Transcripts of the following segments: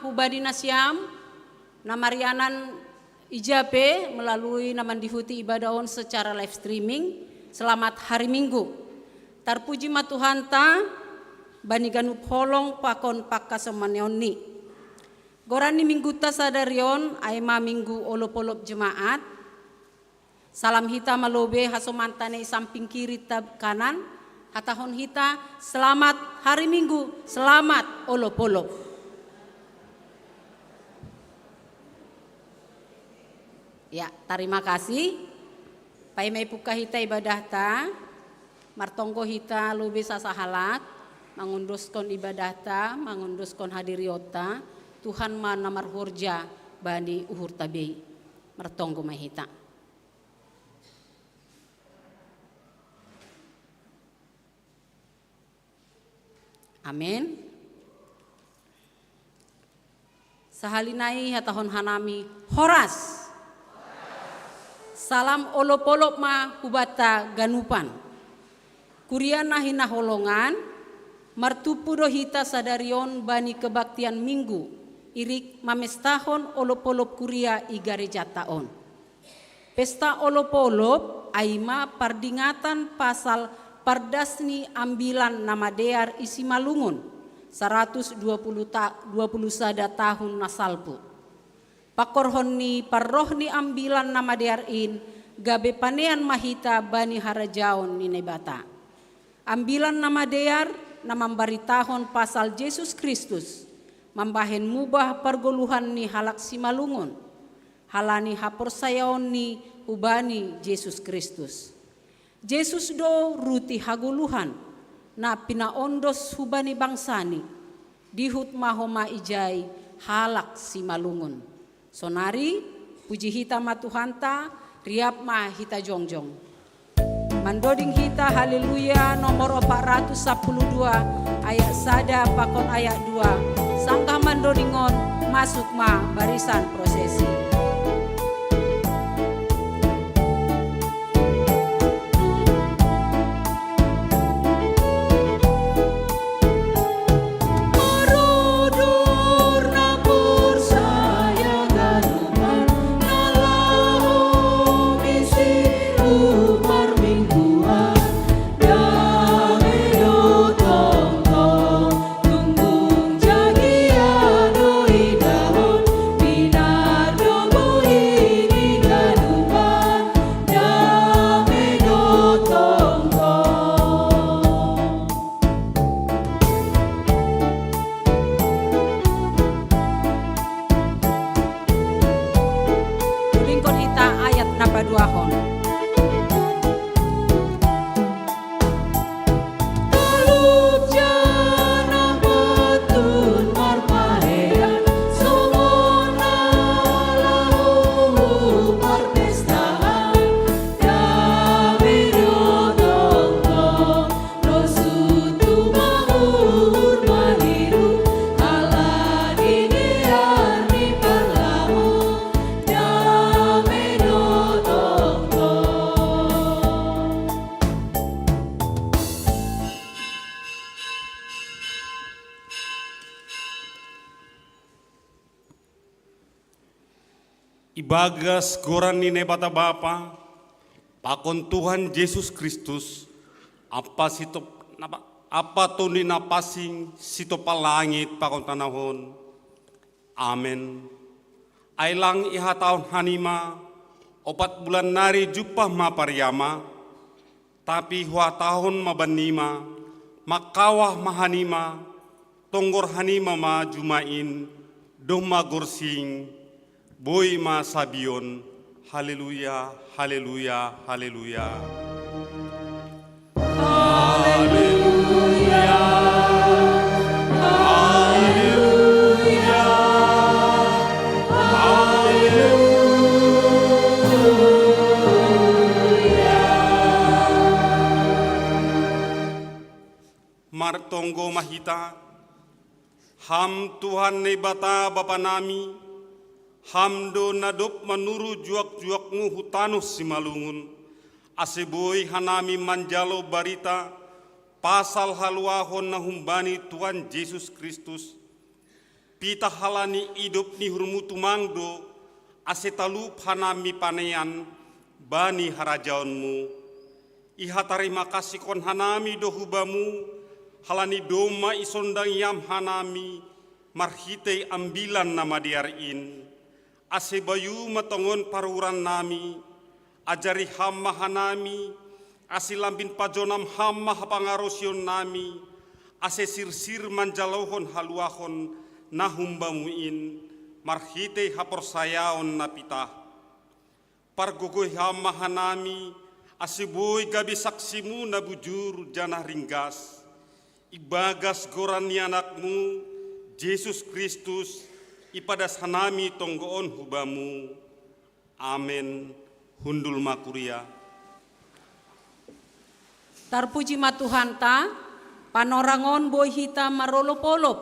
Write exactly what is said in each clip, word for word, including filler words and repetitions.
Hubani nasiam, na marianan ija pe melalui na mandihuti ibadah on secara live streaming, selamat hari Minggu. Tarpuji ma Tuhanta, bani ganup holong pakon pangkasomanionni. Goran ni Mingguta sadari on, ai ma Minggu Olop-olop Jemaat. Salam hita malobe hasomanta ne i samping kiri ta kanan, hatahon hita, selamat hari Minggu, selamat Olop-olop. Ya, tarima kasih. Paima ipungka hita ibadahta, martonggo hita lobe sasahalak, mangundoskon ibadahta, mangundoskon hadirionta, Tuhan ma na marhorja bani uhurta bei. Martonggo ma hita. Amin. Sahali nai hatahon hanami, horas. Salam Olop-olop ma hubanta ganupan. Kuria na hinaholongan, martumpu do hita sadari on bani kebaktian Minggu, irik mamestahon Olop-olop kuria i garejata on. Pesta Olop-olop ai ma pardingatan pasal pardas ni Ambilan Namadear i Simalungun, saratus dua puluh ta-, dua puluh sada tahun na salpu. Pangkorhon ni parroh ni Ambilan Namadear in, gabe panean ma hita bani harajaon ni Naibata. Ambilan Namadear na mambaritahon pasal Jesus Kristus, mambahen mubah pargoluhan ni halak Simalungun, halani haporsayaonni hubani Jesus Kristus. Jesus do ruti hagoluhan, na pinaondos hubani bangsani, dihut ma homa ijai halak Simalungun. Sonari, puji hita ma Tuhanta, riap ma hita jongjong. Mandoding hita Haleluya nomor opat ratus sapuluh dua, ayat sada pakon ayat dua. Sanggah mandoding on, masuk ma barisan prosesi. Ulingkon hita ayat na paduahon. Ibagas goran ni Naibata Bapa, pakon Tuhan Jesus Kristus, ampa sitop-, napa-, ampa Tondi Napansing sitopa langit pakon tanoh on. Amen. Ai lang ihatahon hanima, opat bulan nari jumpah ma pariama, tapi huhatahon ma bannima, mangkawah ma hanima, tonggor hanima ma juma in, domma gorsing, boi ma sabion. Haleluya, haleluya, haleluya. Haleluya, haleluya, haleluya. Martonggo ma hita, Ham Tuhan Naibata Bapa nami, Ham do na dob manuru juak-juakmu hu tanoh Simalungun, ase boi hanami manjalo barita pasal haluahon na humbani Tuhan Jesus Kristus, Pitah halani idop ni uhurmu tumang do, ase talup hanami panean bani harajaonmu. Iha tarima kasihkon hanami do hu Bamu, halani domma isondangi Ham hanami marhitei ambilan na madear in. Ase bayu ma tongon paruran nami, ajari Ham ma hanami, ase lambin pajonam Ham ma hapangarosion nami, ase sirsir manjalohon haluahon na humbamu in, marhitei haporsayaon na pitah. Pargogoi Ham ma hanami, ase boi gabe saksimu na bujur janah ringgas. Ibagas goran ni Anakmu, Jesus Kristus, ipadas hanami tonggo on hu Bamu. Amen. Hundul ma kuria. Tarpuji ma Tuhanta, panorangon boi hita marolop-olop,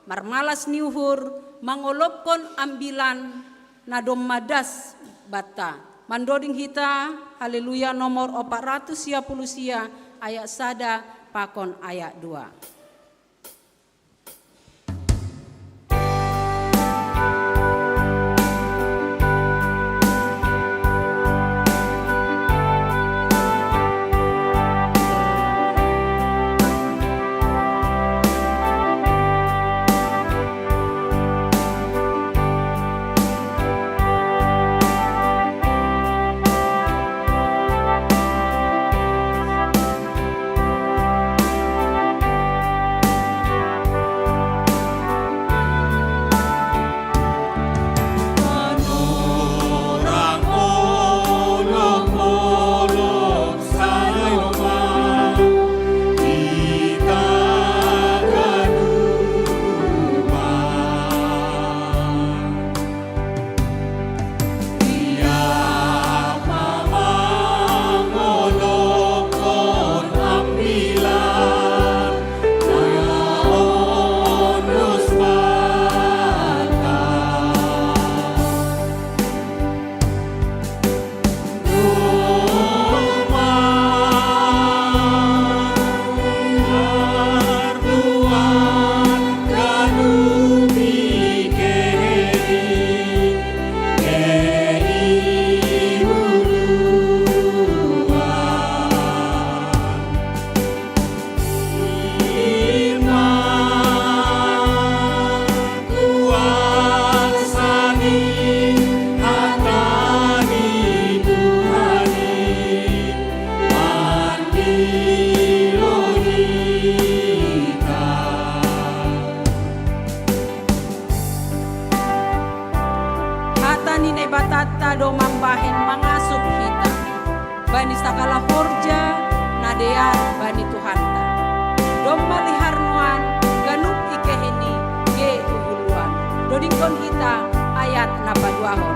marmalas ni uhur, mangolopkon ambilan na domma das banta. Mandoding hita, Haleluya nomor opat ratus sia puluh sia, ayat sada pakon ayat dua. Hata ni Debata do mambahen mangasup hita bani sagala horja na dear bani Tuhanta. Domma lihar nuan ganup ikehe ni ge uhuluan. Dodingkon hita ayat na paduahon.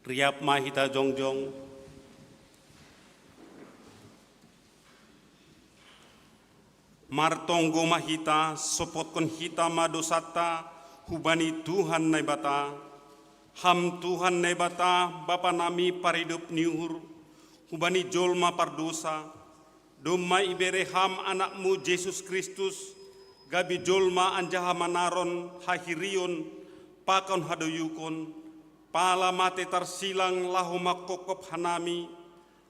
Riap ma hita jongjong. Martonggo ma hita, sopotkon hita ma dosanta hubani Tuhan Naibata. Ham Tuhan Naibata, Bapa nami paridop ni uhur, hubani jolma pardosa, domma ibere Ham Anakmu Jesus Kristus, gabe jolma anjaha manaron hahirion pakon hadoyukon, pala mate tarsilang laho manghophop hanami,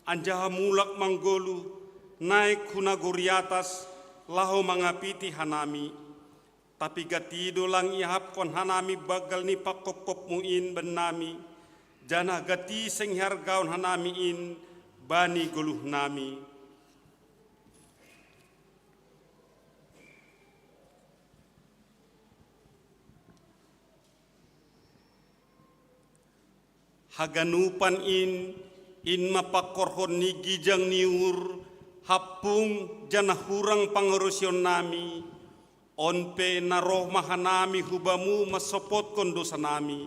anjaha mulak manggoluh, naek hu nagori atas, laho mangapiti hanami. Tapi gati do lang iahapkon hanami banggal ni panghophopmu in bannami, janah gati seng ihargahon hanami in bani goluhnami. Haganupan in, in ma pangkorhon ni gijang ni uhur, hampung janah hurang pangarusionnami, on pe na roh ma hanami hu Bamu mansopotkon dosanami.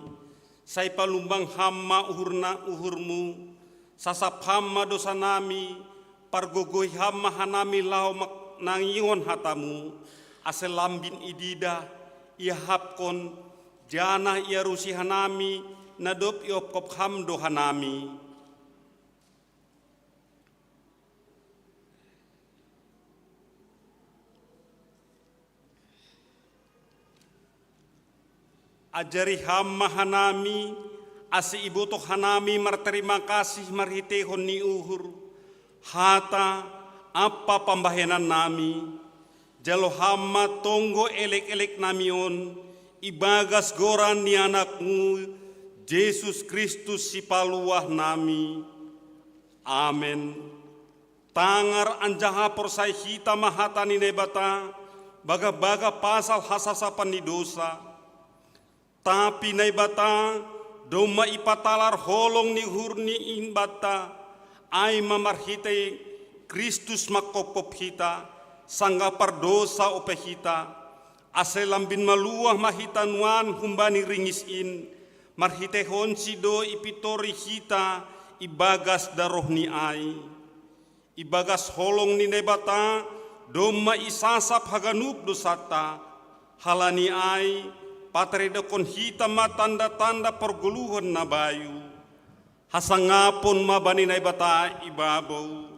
Sai palumbang Ham ma uhurna uhurmu, sasap Ham ma dosanami, pargogohi Ham ma hanami laho manangihon hatamu, ase lambin ididah, iahapkon, janah iarusi hanami, na dob iophop Ham do hanami. Ajari Ham ma hanami, ase ibotoh hanami martarima kasih marhiteihon ni uhur, hata, ampa pambahenannami. Jalo Ham ma tonggo elek-eleknami on, ibagas goran ni Anakmu, Jesus Kristus Sipaluah nami. Amen. Tangar anjaha porsai hita ma hata ni Naibata, bagah-bagah pasal hasasapan ni dosa. Tapi Naibata, domma ipatalar holong ni uhurNi in banta, ai ma marhitei Kristus manghophop hita, sanggah pardosa ope hita, ase lambin maluah ma hita nuan humbani ringis in, marhiteihonSi do ipintori hita ibagas darohNi ai. Ibagas holong ni Naibata, domma isasap haganup dosanta, halani ai, pataridahkon hita ma tanda-tanda pargoluhan na bayu. Hasangapon ma bani Naibata ibabou.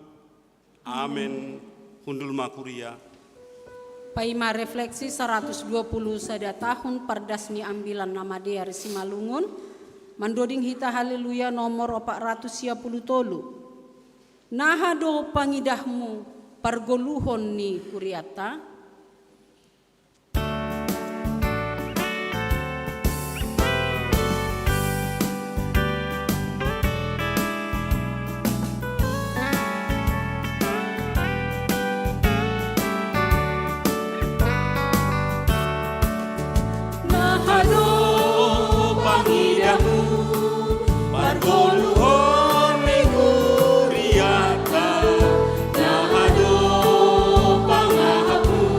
Amen. Hundul ma kuria. Paima refleksi saratus dua puluh sada tahun pardas ni Ambilan Namadear Simalungun, mandoding hita Haleluya nomor opat ratus sia puluh tolu. Naha do pangidahmu pargoluhon ni kuriatta? Naha do pangidahmu, pargoluhon ni kuriatta, naha do pangahapmu,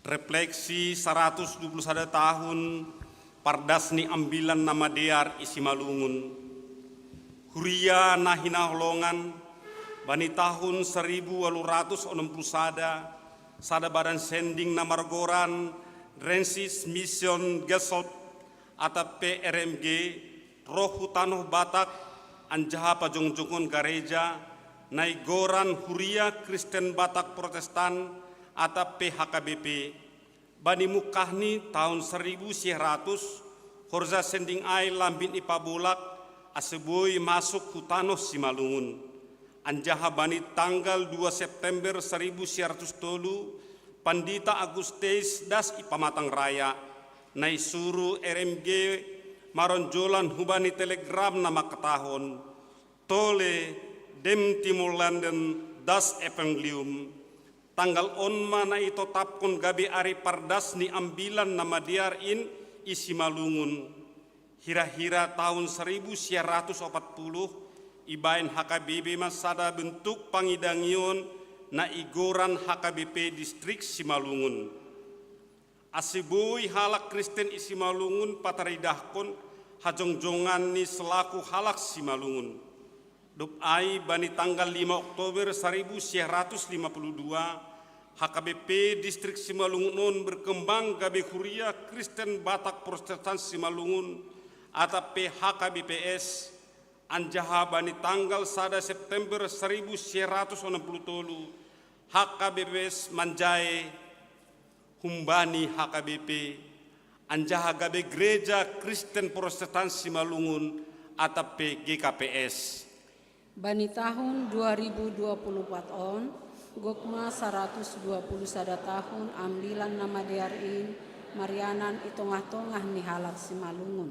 Refleksi saratus dua puluh sada tahun pardas ni ambilan na madear i Simalungun. Huria na hinaholongan, bani tahun saribu walu ratus onom puluh sada, sada badan sending na margoran Renaissance Mission Gesellschaft atap pe R M G, roh hu tanoh Batak, anjaha pajongjongon gareja, na igoran Huria Kristen Batak Protestan atap pe H K B P. Bani mungkahni tahun saribu sia ratus, horja sending ai lambin ipabolak, ase boi masuk hu tanoh Simalungun. Anjaha bani tanggal dua September saribu sia ratus tolu, Pandita Augustus das i Pamatang Raya, na isuru R M G maronjolan hubani telegram na mangkatahon, Tole dem Timor Landen das Evangelium. Tanggal on ma na itotapkon gabe ari pardas ni ambilan na madear in i Simalungun. Hira-hira tahun saribu sia ratus opat puluh, ibaen H K B P ma sada bentuk pangidangion na igoran H K B P Distrik Simalungun. Ase boi halak Kristen i Simalungun pataridahkon hajongjonganni selaku halak Simalungun. Dob ai bani tanggal lima Oktober saribu sia ratus lima puluh dua, H K B P Distrik Simalungun on berkembang gabe Huria Kristen Batak Protestan Simalungun atap pe H K B P S, anjaha bani tanggal sada September saribu sia ratus onom puluh tolu, H K B P S manjae humbani H K B P, anjaha gabe Gereja Kristen Protestan Simalungun atap pe G K P S. Bani tahun dua ribu dua puluh empat on, gok ma saratus dua puluh sada tahun ambilan na madear in marianan i tongah-tongah ni halak Simalungun.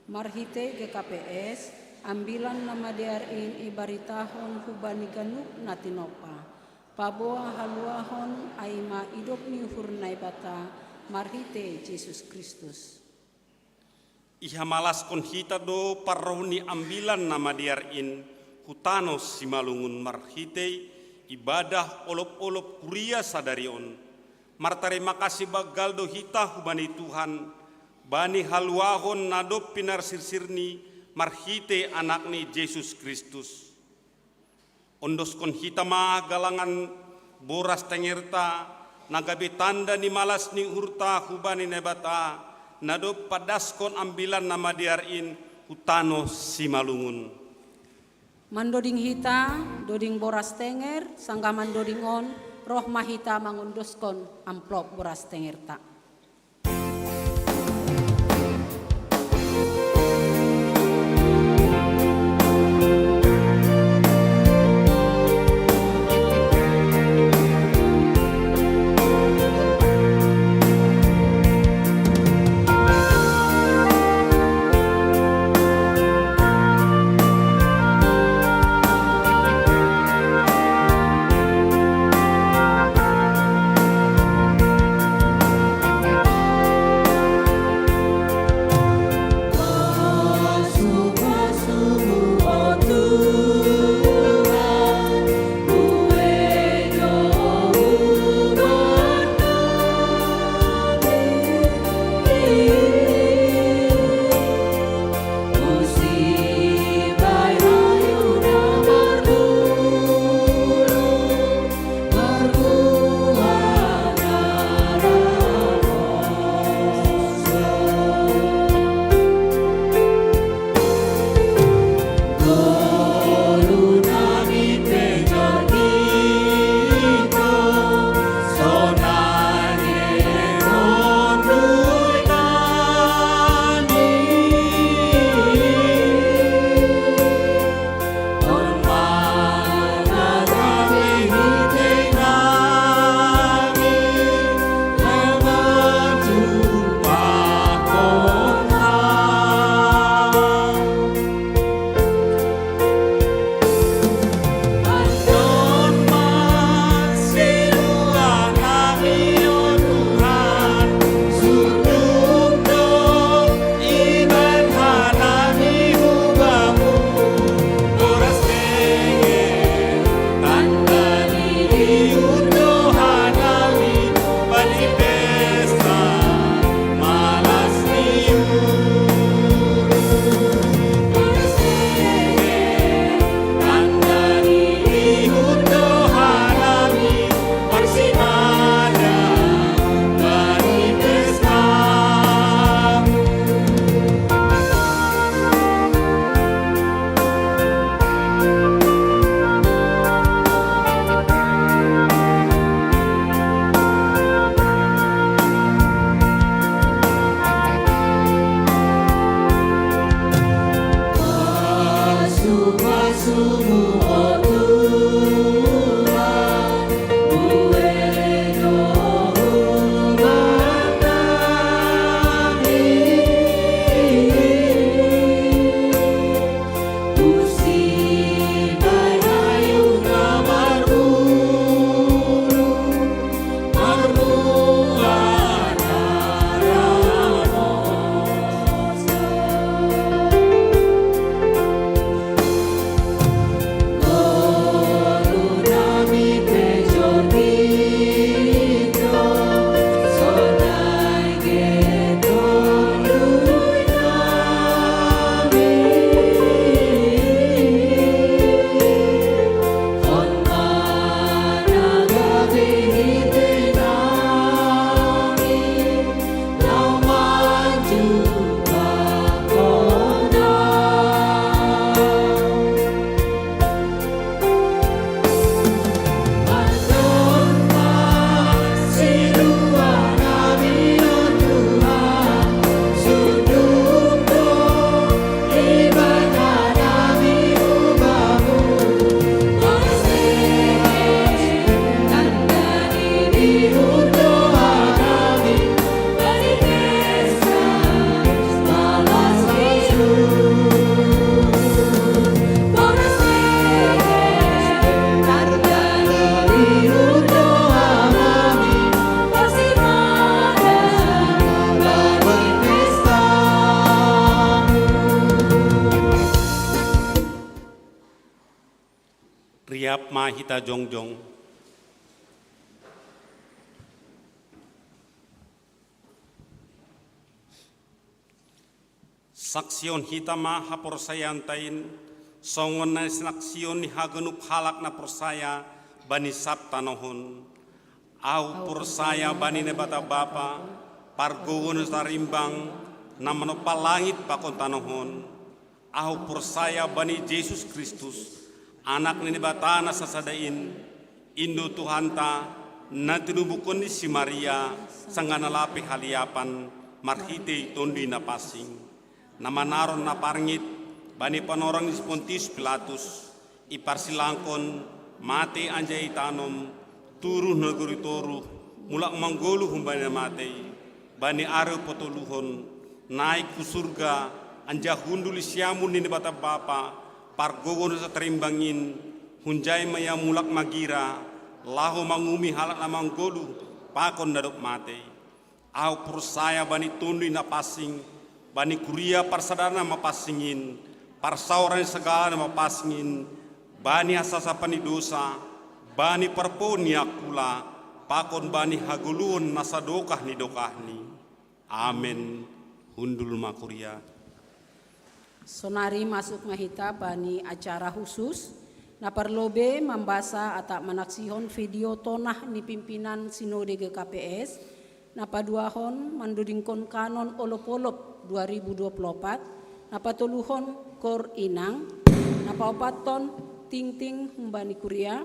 Marhitei G K P S, ambilan na madear in ibaritahon hubani ganup na tinompa. Paboa haluahon ai ma idop ni uhur Naibata marhitei Jesus Kristus. Ihamalaskon hita do parroh ni ambilan na madear in hu tanoh Simalungun marhitei ibadah olop-olop huria sadari on. Martarima kasih banggal do hita hubani Tuhan, bani haluahon na dob pinarsirsirni marhitei Anakni Jesus Kristus. Ondoskon hita ma galangan boras tengerta, na gabe tanda ni malas ni uhurta hubani Naibata, na dob padaskon ambilan na madear in hu tanoh Simalungun. Mandoding hita, doding boras tenger, sanggah mandoding on, roh ma hita mangondoskon amplop boras tengerta. Ma hita jongjong. Saksihon hita ma haporsayaanta in, songon na sinaksion ni haganup halak na porsaya bani sab tanoh on. Ahu porsaya bani Naibata Bapa, pargogo na tarimbang, na manompa langit pakon tanoh on. Ahu porsaya bani Jesus Kristus, Anak ni Naibata na sasada in, in do Tuhanta, na tinubuhon ni si Maria, sanggah na lape haliapan, marhitei Tonduy Napansing. Na manaron na parngit, bani panorang ni si Pontius Pilatus, iparsilangkon, mate anjaha itanom, turun nagori toruh, mulak manggoluh humbani na matei, bani ari patoluhon, naik hu surga, anjaha hundul di siamun ni Naibata Bapa, pargogo na tarimbang in, hunjai ma ia mulak magira, laho manguhumi halak na manggoluh, pakon na dob matei. Ahu porsaya bani Tonduy Napansing, bani kuria parsadaan na mapansing in, parsaoran ni sagala na mapansing in, bani hasasapan ni dosa, bani parpou ni angkula, pakon bani hagoluhon na sadokah ni dokahni. Amen. Hundul ma kuria. Sonari masuk ma hita bani acara khusus, na parlobei mambasa atap manaksihon video tonah ni pimpinan Sinode G K P S, na paduahon mandodingkon kanon olop-olop dua ribu dua puluh empat, na patoluhon koor inang, na paopathon tingting humbani kuria,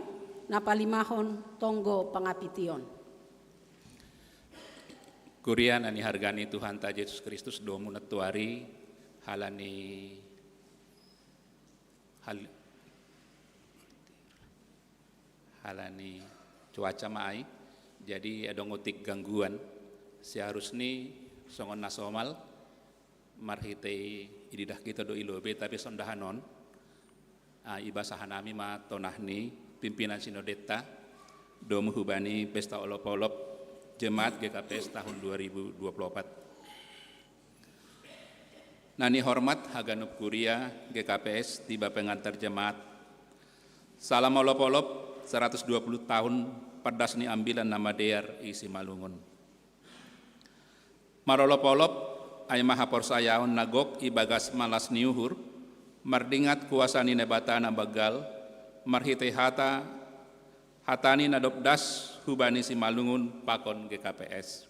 na palimahon tonggo pangapition. Kuria na nihargani Tuhanta Jesus Kristus, domu nantuari, halani hal-, halani cuaca ma ai, jadi adong otik gangguan, seharusni songon na somal, marhitei ididah hita do i lobei, tapi sondahan on, ah, ibasa hanami ma tonah ni pimpinan sinodenta, domu hubani pesta olop-olop Jemaat G K P S tahun dua ribu dua puluh empat. Na nihormat haganup kuria G K P S tiba pengantar jemaat. Salam olop-olop saratus dua puluh tahun pardas ni ambilan na madear i Simalungun. Marolop-olop, ai ma haporsayaon na gok ibagas malas ni uhur, mardingat kuasa ni Naibata na banggal, marhitei hata, hatani na dob das hubani Simalungun pakon G K P S.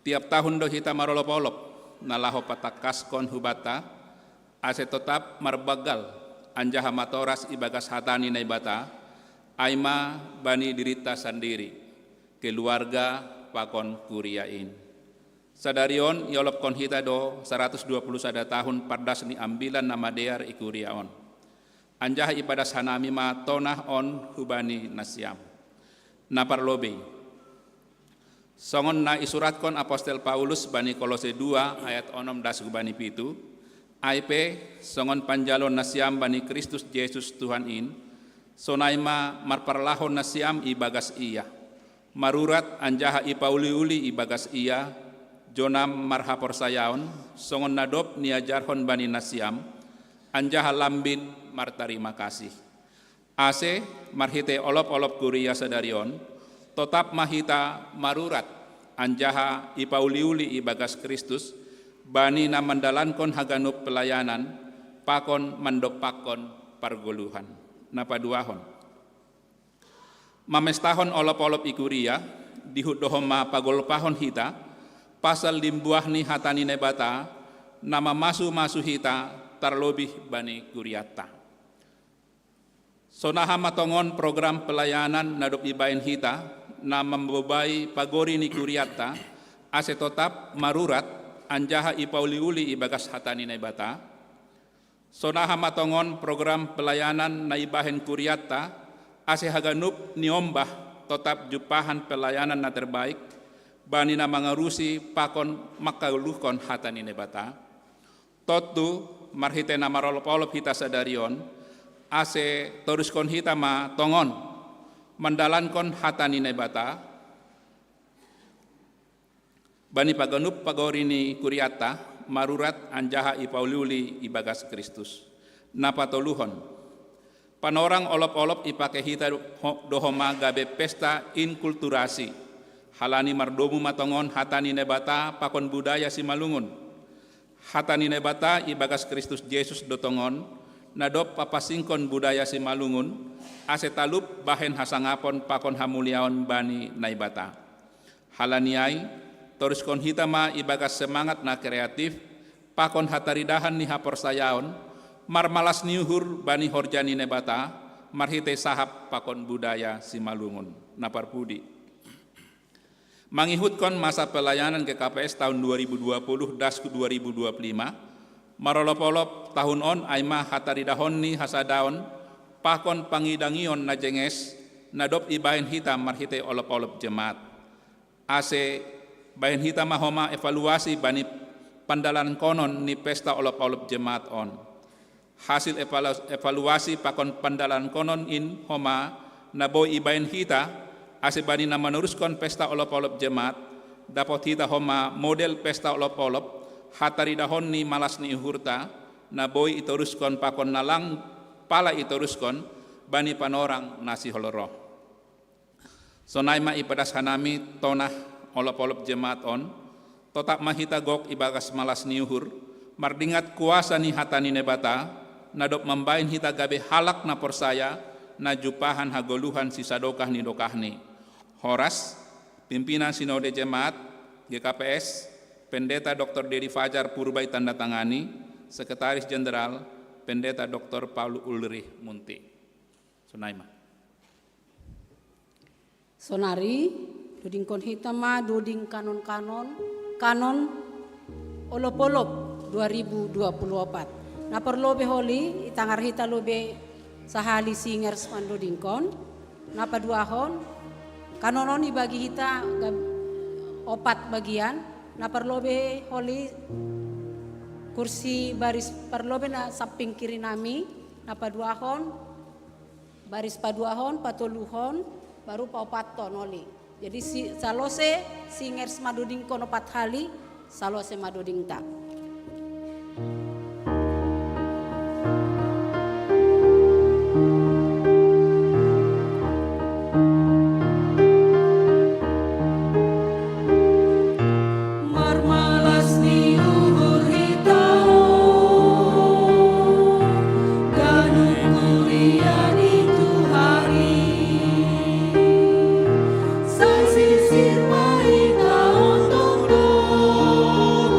Tiap tahun do hita marolop-olop, na laho patangkaskon hubanta, ase totap marbanggal, anjaha matoras ibagas hata ni Naibata, ai ma bani dirinta sandiri, keluarga pakon kuria in. Sadari on iolopkon hita do saratus dua puluh sada tahun pardas ni ambilan na madear i kuria on. Anjaha ipadas hanami ma tonah on hubani nasiam. Na parlobei. Songon na isuratkon apostel Paulus bani Kolose dua ayat onom das hubani pitu, ai pe, songon panjaloon nasiam bani Kristus Jesus Tuhan in, sonai ma marparlahou nasiam ibagas ia. Marurat anjaha ipauli-uli ibagas ia, jonam marhaporsayaon, songon na dob niajarhon bani nasiam, anjaha lambin martarima kasih. Ase, marhitei olop-olop kuria sadari on, totap ma hita marurat, anjaha ipauli-uli ibagas Kristus, bani na mandalankon haganup pelayanan, pakon mandompakkon pargoluhan. Na paduahon. Mamestahon olop-olop i kuria, dihut do homa pagolpahon hita, pasal limbuah ni hata ni Naibata, na mamasu-masu hita tarlobih bani kurianta. Sonaha ma tongon program pelayanan na dob ibahen hita, na mambobai pagori ni kurianta, ase totap marurat, anjaha ipauli-uli ibagas hata ni Naibata? Sonaha ma tongon program pelayanan na ibahen kurianta, ase haganup niombah totap jumpahan pelayanan na terbaik, bani na mangarusi pakon mangkaluhkon hata ni Naibata? Tontu, marhitei na marolop-olop hita sadari on, ase toruskon hita ma tongon, mandalankon hata ni Naibata, bani paganup pagori ni kurianta, marurat anjaha ipauli-uli ibagas Kristus. Na patoluhon. Panorang olop-olop ipake hita do homa gabe pesta inkulturasi, halani mardomu ma tongon hata ni Naibata pakon budaya Simalungun. Hata ni Naibata ibagas Kristus Jesus do tongon, na dob papasingkon budaya Simalungun, ase talup bahen hasangapon pakon hamuliaon bani Naibata. Halani ai, toruskon hita ma ibagas semangat na kreatif, pakon hataridahan ni haporsayaon, marmalas ni uhur bani horja ni Naibata, marhitei sahap pakon budaya Simalungun. Na parpudi. Mangihutkon masa pelayanan G K P S tahun dua ribu dua puluh dasku dua ribu dua puluh lima, marolop-olop tahun on ai ma hataridahon ni hasadaon, pakon pangidangion na jenges, na dob ibahen hita marhitei olop-olop jemaat. Ase bahen hita ma homa evaluasi bani pandalankonon ni pesta olop-olop jemaat on. Hasil evaluasi pakon pandalankonon in homa na boi ibahen hita, ase bani na manoruskon pesta olop-olop jemaat, dapot hita homa model pesta olop-olop, hataridahon ni malas ni uhurta, na boi itoruskon pakon na lang pala itoruskon, bani panorang na sihol roh. Sonai ma ipadas hanami tonah olop-olop jemaat on, totap ma hita gok ibagas malas ni uhur, mardingat kuasa ni hata ni Naibata, na dob mambahen hita gabe halak na porsaya, na jumpahan hagoluhan sisadokah ni dokahni. Horas, pimpinan Sinode Jemaat, G K P S, Pendeta Doktor Dedi Fajar Purba itandatangani, Sekretaris Jenderal, Pendeta Doktor Paul Ulrich Munti. Sonai ma. Sonari, dodingkon hita ma doding kanon-kanon, kanon olop-olop dua ribu dua puluh opat. Na parlobe holi, itangar hita lobe sahali singers mandodingkon, na paduahon, kanon on ibagi hita gab-, opat bagian, na parlobe holi kursi baris parlobe na samping kiri nami, na paduahon, baris paduahon, patoluhon, baru paopathon oli. Jadi si, salose singers madodingkon opat hali, salose madodingta. Marmalas ni uhur hita on, ganup kuria ni Tuhan i, sai sirsir ma hita on tongtong.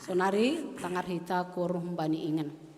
Sonari tangar hita kur humbani ingen.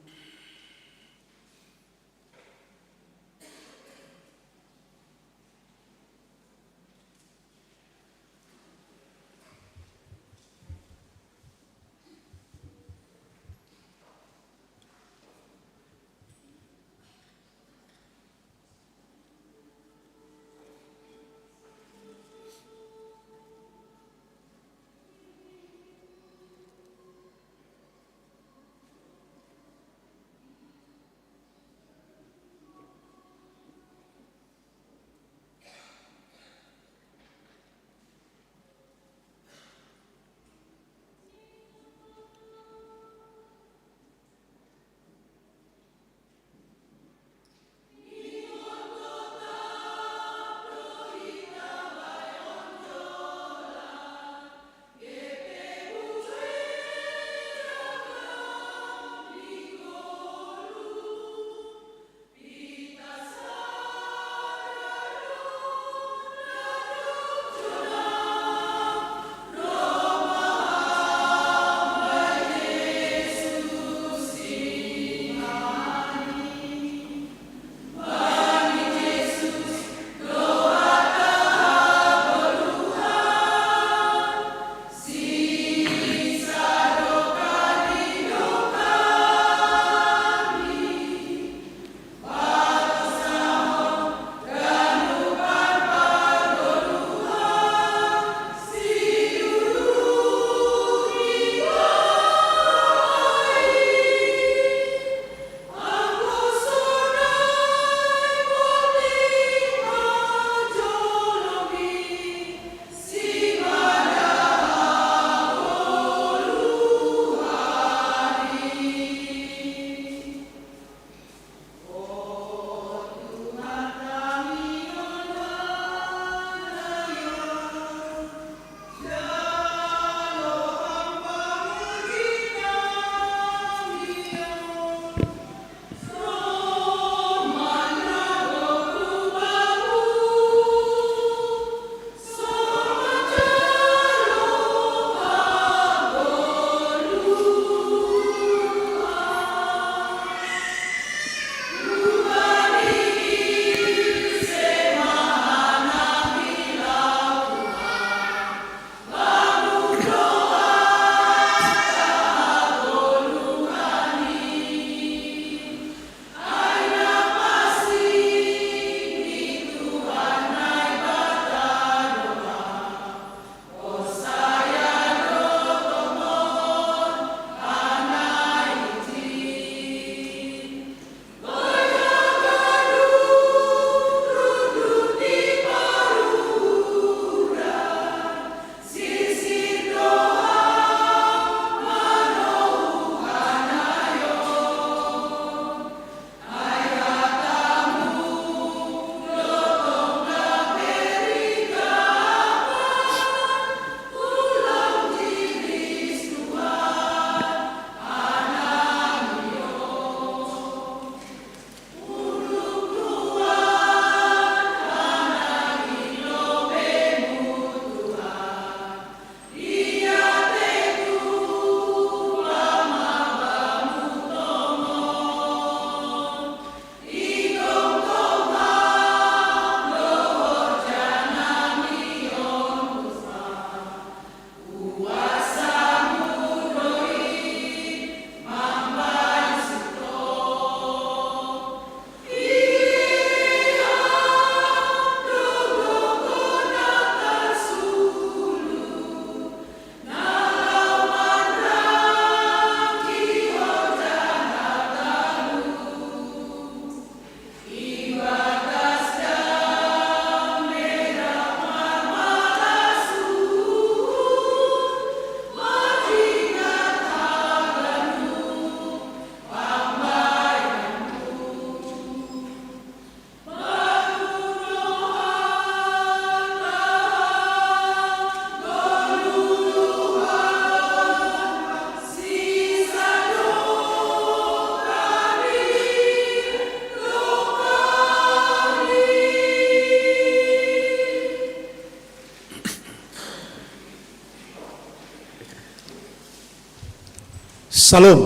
Salom.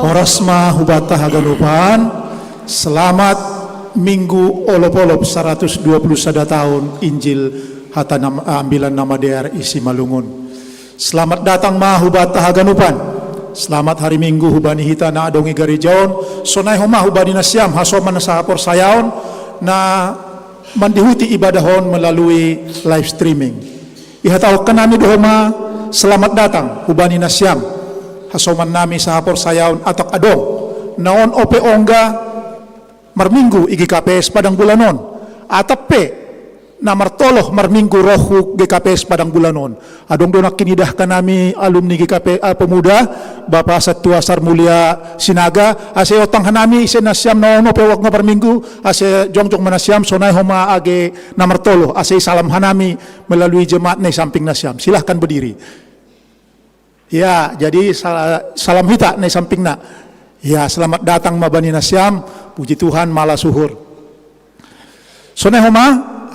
Horas ma hubata haganupan. Selamat Minggu olop-olop saratus dua puluh sada tahun Injil hata nam, ambilan nama dear isi malungun. Selamat datang ma hubata haganupan. Selamat hari Minggu hubani hita na adongi garijaon. Sonai homa hubani nasiam hasoman na sahaporsayaon na mandihuti ibadahon melalui live streaming. Ihatahon kanami do homa selamat datang hubani nasiam hasoman nami sahaporsayaon atak adong na on ope ongga marminggu i G K P S Padang Bulanon, atap pe na martoloh marminggu roh hu G K P S Padang Bulanon. Adong do nangkin idah kanami alumni G K P, ah, pemuda, Bapa Satua Sarmulia Sinaga, ase otang hanami ise nasiam na on ope ongga marminggu, ase jongjong ma nasiam sonai homa age na martoloh, ase isalam hanami melalui jemaat na isamping nasiam. Silahkan berdiri. Ya, jadi sal-, salam hita na isampingna. Ya, selamat datang ma bani nasiam. Puji Tuhan, malas uhur. Sonai homa,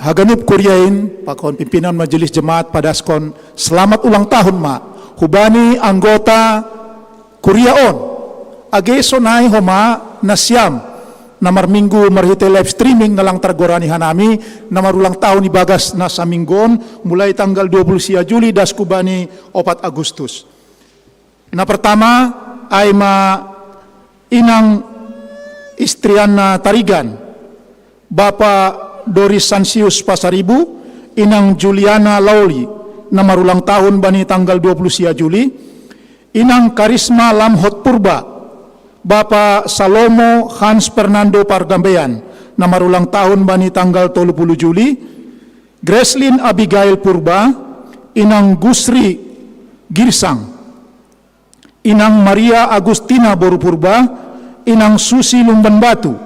haganup kuria in pakon pimpinan majelis jemaat padaskon selamat ulang tahun ma hubani anggota kuria on. Age sonai homa nasiam na marminggu marhite live streaming na lang targorani hanami, na marulang tahun ibagas na saminggu on, mulai tanggal dua puluh sia Juli das hu bani opat Agustus. Na pertama, ai ma inang Istriana Tarigan, Bapa Doris Sansius Pasaribu, inang Juliana Lauli, na marulang tahun bani tanggal dua puluh sia Juli, inang Karisma Lamhot Purba, Bapa Salomo Hans Fernando Pargambean, na marulang tahun bani tanggal tolu puluh Juli, Greslin Abigail Purba, inang Gusri Girsang, inang Maria Agustina boru Purba, inang Susi Lumban Batu,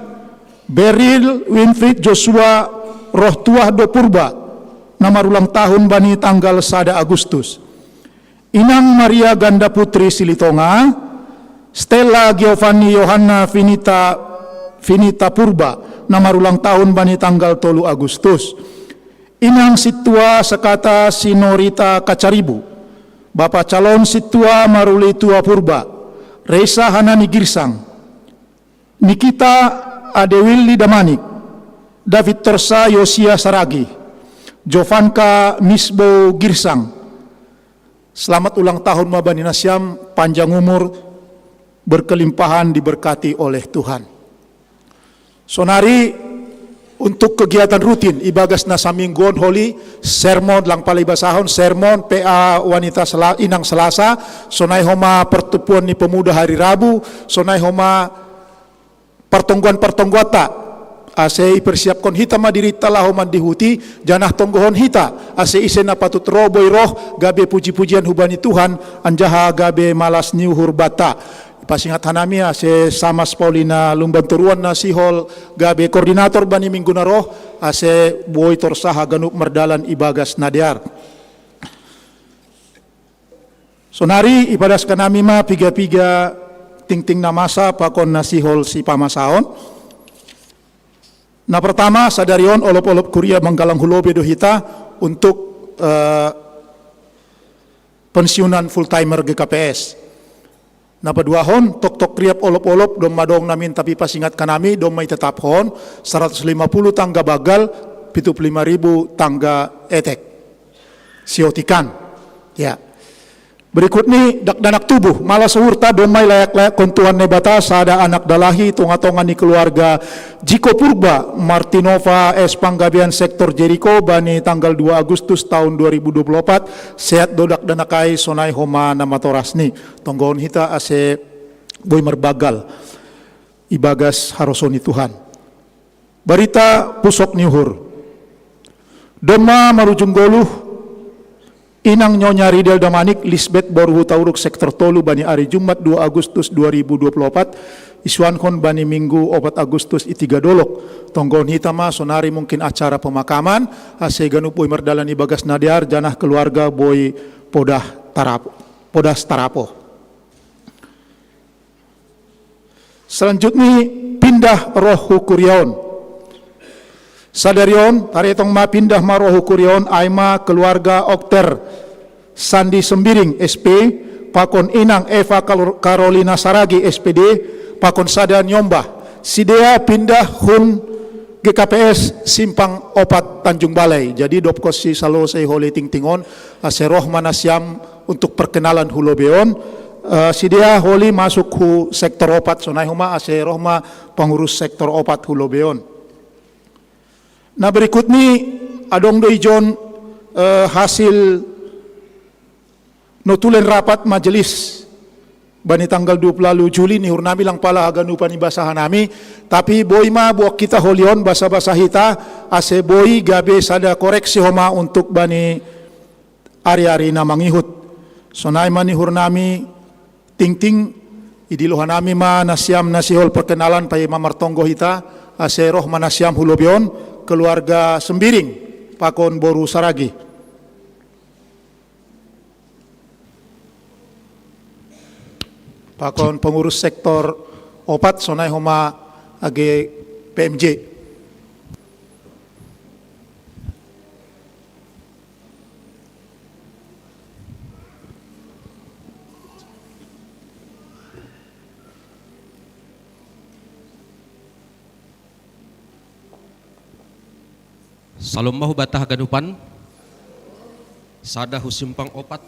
Beril Winfried Joshua Rohtuah do Purba, na marulang tahun bani tanggal sada Agustus. Inang Maria Ganda Putri Silitonga, Stella Giovanni Yohanna Finita, Finita Purba, na marulang tahun bani tanggal tolu Agustus. Inang Situa Sekata Sinorita Kacaribu, Bapa Calon Situa Maruli Tua Purba, Reisa Hanani Girsang, Nikita Adewilli Damanik, David Torsa Yosia Saragi, Jovanka Misbo Girsang. Selamat ulang tahun ma bani nasiam, panjang umur, berkelimpahan, diberkati oleh Tuhan. Sonari untuk kegiatan rutin ibagas na saminggu on holi, sermon, lang pala ibasahon, sermon, P A wanita Sela-, inang Selasa, sonai homa pertemuan ni pemuda hari Rabu, sonai homa partonggoan-partonggoanta, ase ipersiapkon hita ma dirinta laho mandihuti, janah tonggohon hita, ase ise na patut ro boi roh, gabe puji-pujian hubani Tuhan, anjaha gabe malas ni uhur banta. Ipasingat hanami ase Samas Paulina Lumban Toruan na sihol gabe koordinator bani minggu na roh, ase boi torsa haganup mardalan ibagas na dear. Sonari ipadaskan nami ma piga-piga tingting na masa pakon na sihol sipamasaon. Na pertama, sadari on olop-olop kuria manggalang hu lobei do hita untuk, eh, pensiunan full timer G K P S. Na paduahon, toktok riap olop-olop, domma adong na minta pipasingat hanami, domma itetaphon, saratus lima puluh tangga banggal, pitu puluh lima ribu tangga etek. Siotikan. Ya. Berikut ni dakdanak tubuh, malas uhurta domma ilayak-layakkon Tuhan Naibata, sada anak dalahi, tonga-tonga ni keluarga Jiko Purba, Martinova, S Panggabean, sektor Jeriko, bani tanggal dua Agustus tahun dua ribu dua puluh opat, sehat do dakdanak ai, sonai homa na matorasni. Tonggohon hita ase boi marbanggal ibagas harosuh ni Tuhan. Barita pusok ni uhur. Domma marujung goluh, inang Nyonya Ridel Damanik, Lisbet boru Hutauruk, sektor tolu, bani ari Jumat dua Agustus dua ribu dua puluh opat, isuankon bani Minggu opat Agustus i Tiga Dolok. Tonggohon hita ma, sonari mungkin acara pemakaman, ase ganup boi mardalan ibagas na dear, janah keluarga boi podah tarapo, podas tarapo. Selanjutni, pindah roh hu kuria on. Sadari on, taretong ma pindah ma roh hu kuria on, ai ma keluarga Okter Sandi Sembiring, S P, pakon inang Eva Kal-, Karolina Saragi, S P D, pakon sada niombah. Sidea pindah hun G K P S Simpang Opat, Tanjung Balai. Jadi, dopkos si salose holi tingting on, ase roh ma nasiam untuk perkenalan hu lobei on. Eh, sidea holi masuk hu sektor opat, sonai homa ase roh ma pengurus sektor opat hu lobei on. Nah, berikut ni adong do ijon, eh, hasil notulen rapat majelis bani tanggal dua puluh lalu Juli, nihur nami lang pala haganupan i basa hanami, tapi boi ma buat kita holion basa-basa hita, ase boi gabe sada koreksi homa untuk bani ari-ari na mangihut. Sonai ma nihur nami tingting, idilo hanami ma nasiam na sihol perkenalan, paima martonggo hita, ase roh ma nasiam hu lobei on, keluarga Sembiring, pakon boru Saragi. Pakon pengurus sektor opat, sonai homa age P M J. Salom ma hubanta haganupan, sada hu Simpang Opat,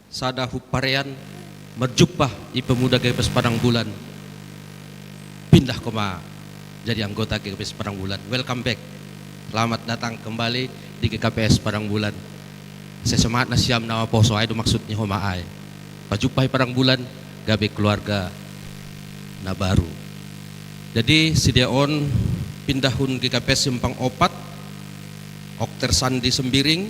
sada hu Parean, marjumpa i pemuda G K P S Padang Bulan. Pindah ko ma jadi anggota G K P S Padang Bulan. Welcome back. Selamat datang kembali di G K P S Padang Bulan. Sesemangat nasiam na maposo, ai do maksud ni homa ai. Pajumpa i Padang Bulan, gabe keluarga na baru. Jadi, sidea on pindah hun G K P S Simpang Opat, Okter Sandi Sembiring,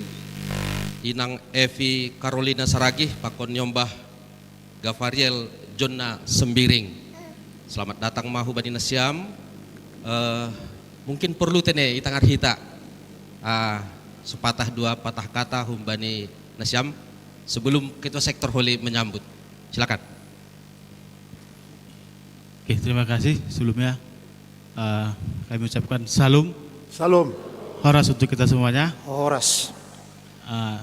Inang Evi Karolina Saragih, pakon niombah Gavariel Jonna Sembiring. Selamat datang ma hubani nasiam. Eh, mungkin perlu tene i tangar hita, ah, sepatah dua patah kata hubani nasiam sebelum ketua sektor holi menyambut. Silakan. Oke, terima kasih. Sebelumnya, eh, kami ucapkan salam. Salam. Horas untuk kita semuanya. Horas. Eh,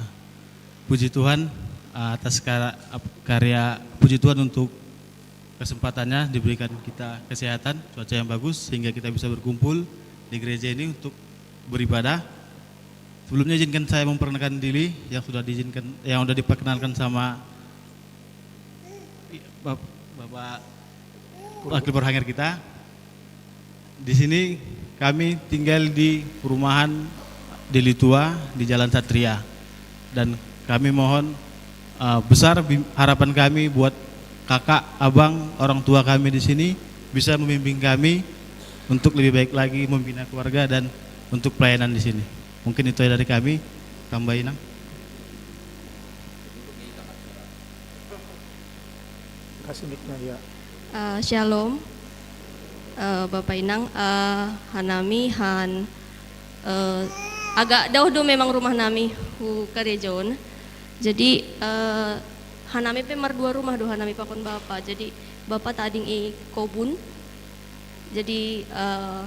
puji Tuhan, eh, atas kar-, ap-, karya, puji Tuhan untuk kesempatannya, diberikan kita kesehatan, cuaca yang bagus, sehingga kita bisa berkumpul di gereja ini untuk beribadah. Sebelumnya, izinkan saya memperkenalkan diri yang sudah diizinkan, yang sudah diperkenalkan sama Bap-, Bapak Wakil Berhangir kita. Di sini kami tinggal di perumahan Deli Tua di Jalan Satria. Dan kami mohon, eh, besar bim-, harapan kami buat kakak, abang, orang tua kami di sini bisa membimbing kami untuk lebih baik lagi membina keluarga dan untuk pelayanan di sini. Mungkin itu aja dari kami. Tambah, Inang. Kasih mic-nya, ya. Eh, shalom, eh, Bapa Inang, eh, hanami han, eh, agak dauh do memang rumah nami hu karejo on. Jadi, eh, hanami pe mardua rumah do hanami pakon Bapa. Jadi, Bapa tading i kobun. Jadi, eh,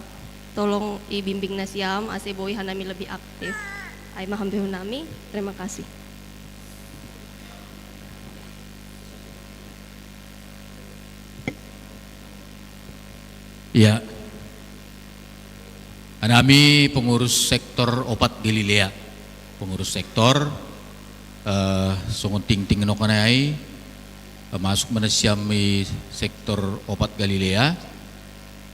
tolong ibimbing nasiam ase boi hanami lebih aktif. Ai ma hambehon nami. Terima kasih. Ya. Hanami pengurus sektor Opat Galilea. Pengurus sektor, eh, songon tingting nongkanai, eh, masuk ma nasiam i sektor Opat Galilea.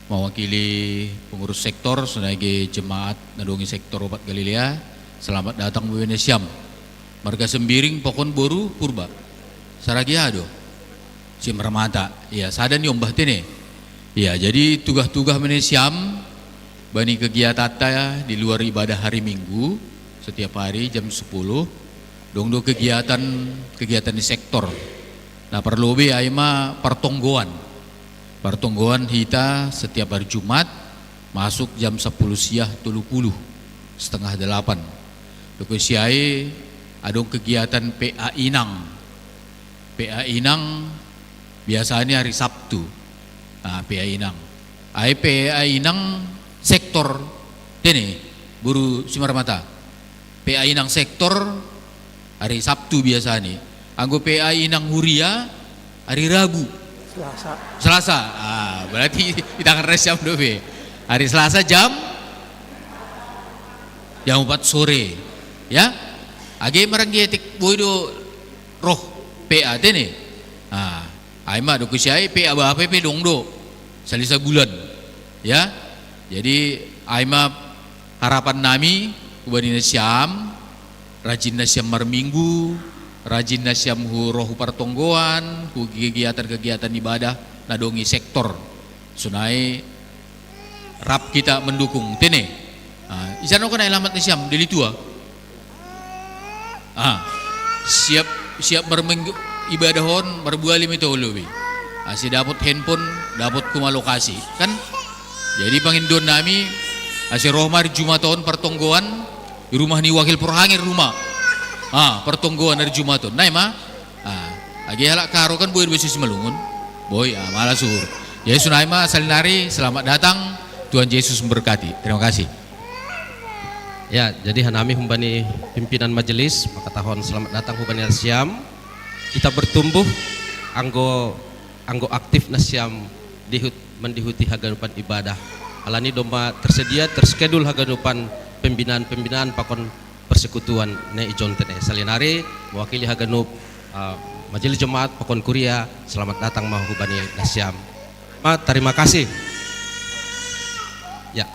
Mewakili pengurus sektor, sonai age jemaat na adong i sektor Opat Galilea, selamat datang boi nasiam. Marga Sembiring, pakon boru Purba. Saragi aha do? Simarmata. Iya, sada niombah tene. Iya, jadi tugah-tugah ma nasiam bani kegiatanta di luar ibadah hari Minggu, setiap hari jam sepuluh, adong do kegiatan, kegiatan di sektor. Na parlobei ai ma partonggoan. Partonggoan hita setiap hari Jumat, masuk jam sepuluh siang tolu puluh, setengah delapan. Dohot sian i adong kegiatan P A Inang. P A Inang biasanya hari Sabtu. Ah, P A Inang. Ai P A Inang sektor tene, boru Simarmata. P A Inang sektor hari Sabtu biasanya. Anggo P A inang huria, hari Rabu. Selasa. Selasa. Ah, berarti di tangan resiam dope. Hari Selasa jam jam empat sore. Ya. Age maranggetik boi do roh P A tene. Ah, ai ma do kusiai P A bape pe dong do. Salisa bulan. Ya. Jadi ai ma harapan nami hubani nasiam, rajin nasiam marminggu, rajin nasiam hu roh hu partonggoan, hu kegiatan-kegiatan ibadah na dong i sektor. Sonai rap kita mendukung. Tene. Ah, isan okan alamat nasiam, Deli Tua. Ah, siap siap marminggu ibadah on marbuali mito lobi. Asi dapot handphone, dapot kuma lokasi, kan? Jadi pangindoan nami, asi roh ma ari Jumat on partonggoan di rumah ni wakil porhangir rumah. Ah, partonggoan ari Jumat on. Nai ma. Ah, age halak karo kan boi do basis malungun. Boi, ah, malas uhur. Jadi sonai ma salinari, selamat datang. Tuhan Yesus memberkati. Terima kasih. Ya, jadi hanami humbani pimpinan majelis, mangkatahon selamat datang humbani nasiam. Kita bertumbuh anggo anggo aktif nasiam dihut mendihuti haganupan ibadah. Alani domma tersedia, terschedule haganupan pembinaan-pembinaan pakon persekutuan ne ijon tene. Salinari mewakili haganup uh, majelis jemaat pakon kuria, selamat datang ma humbani nasiam. Ma, terima kasih. Ya.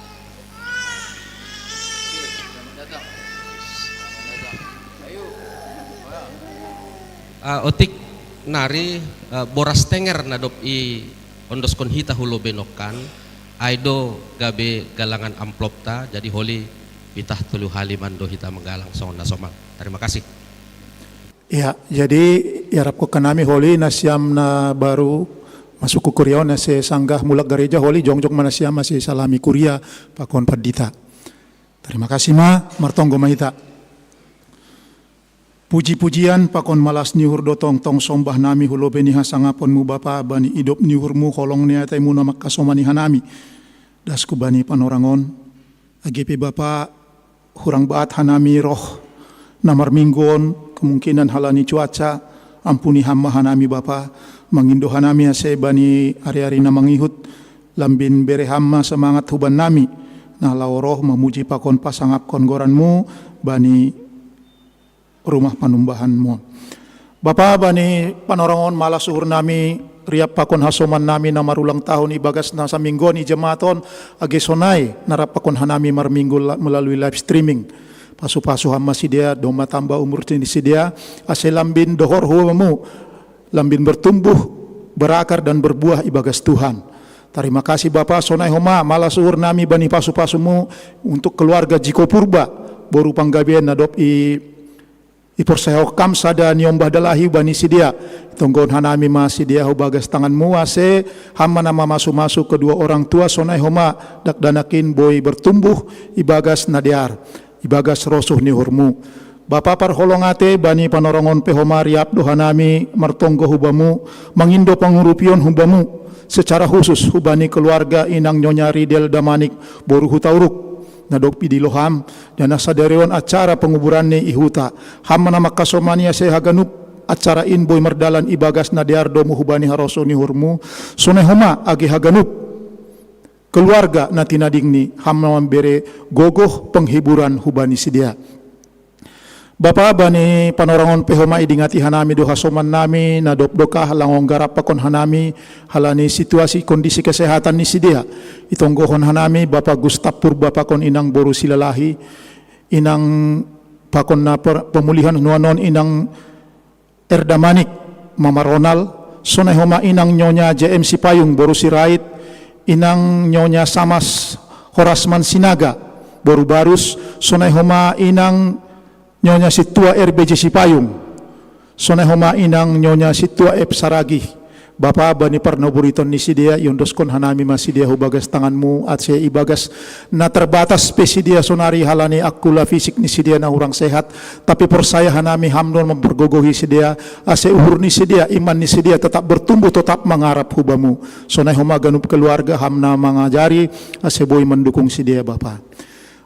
Ah, otik nari, ah, boras tenger na dob iondoskon hita hu lobei nongkan, ai do gabe galangan amplopta, jadi holi pitah tolu hali ma ndo hita manggalang songon na somal. Terima kasih. Ya, jadi iarapkon hanami holi nasiam na baru masuk hu kuria on ase sanggah mulak gareja holi jongjong ma nasiam ase salami kuria pakon pandita. Terima kasih ma, martonggo ma hita. Puji-pujian pakon malas ni uhur do tongtong sombah nami hu lobei ni hasangaponmu Bapa bani idop ni uhurmu holong ni ataimu na mangkasomani hanami. Das hu bani panorang on, age pe Bapa hurang baat hanami roh na marminggu on, kemungkinan halani cuaca, ampuni Ham ma hanami Bapa, mangindo hanami ase bani ari-ari na mangihut, lambin bere Ham ma semangat huban nami, na laho roh mamuji pakon pasangapkon goranmu bani rumah panumbahanmu. Bapa, bani panorang on malas uhur nami, riap pakon hasoman nami na marulang tahun ibagas na samingguon i jemaat on, age sonai na rap pakon hanami marminggu la-, melalui live streaming. Pasu-pasu Ham ma sidea, domma tamba umur ni sidea, ase lambin dohor hu Bamu, lambin bertumbuh, berakar dan berbuah ibagas Tuhan. Tarima kasih Bapa, sonai homa malas uhur nami bani pasu-pasumu untuk keluarga Jiko Purba, boru Panggabean na dob i, iporsea Ham sada niombah dalahi bani sidea. Tonggohon hanami ma sidea hu bagas tanganmu ase Ham ma na mamasu-masu kedua orang tua, sonai homa dakdanak in boi bertumbuh ibagas na dear, ibagas rosuh ni uhurmu. Bapa parholong ate, bani panorang on pe homa riap do hanami martonggo hu Bamu, mangindo pangurupion hu Bamu, secara khusus hubani keluarga inang Nyonya Ridel Damanik, boru Hutauruk, na dob i dilo Ham, dan na sadari on acara penguburanni i huta. Ham ma na mangkasomani ase haganup acara in boi mardalan ibagas na dear domu hubani harosuh ni uhurmu, sonai homa age haganup keluarga na tinadingni Ham ma mambere gogoh penghiburan hubani sidea. Bapa, bani panorang on pe homa idingati hanami do hasoman nami na dob dokah, lang onggarap pakon hanami halani situasi kondisi kesehatan ni sidea. Itonggohon hanami Bapa Gustap Purba pakon inang boru Silalahi, inang pakon na per-, pemulihan nuanon inang Erda Manik, Mama Ronald, sonai homa inang Nyonya J M Sipayung, boru Sirait, inang Nyonya Samas Horasman Sinaga, boru Barus, sonai homa inang Nyonya Sintua R B J Sipayung, sonai homa inang Nyonya Sintua F Saragih. Bapa, bani parnoburiton ni sidea, iondoskon hanami ma sidea hu bagas tanganmu, ase ibagas na terbatas pe sidea sonari halani angkula fisik ni sidea na hurang sehat, tapi porsaya hanami Ham do mampargogohi sidea, ase uhur ni sidea, iman ni sidea tetap bertumbuh, tetap mangarap hu Bamu. Sonai homa ganup keluarga Ham na mangajari, ase boi mandukung sidea Bapa.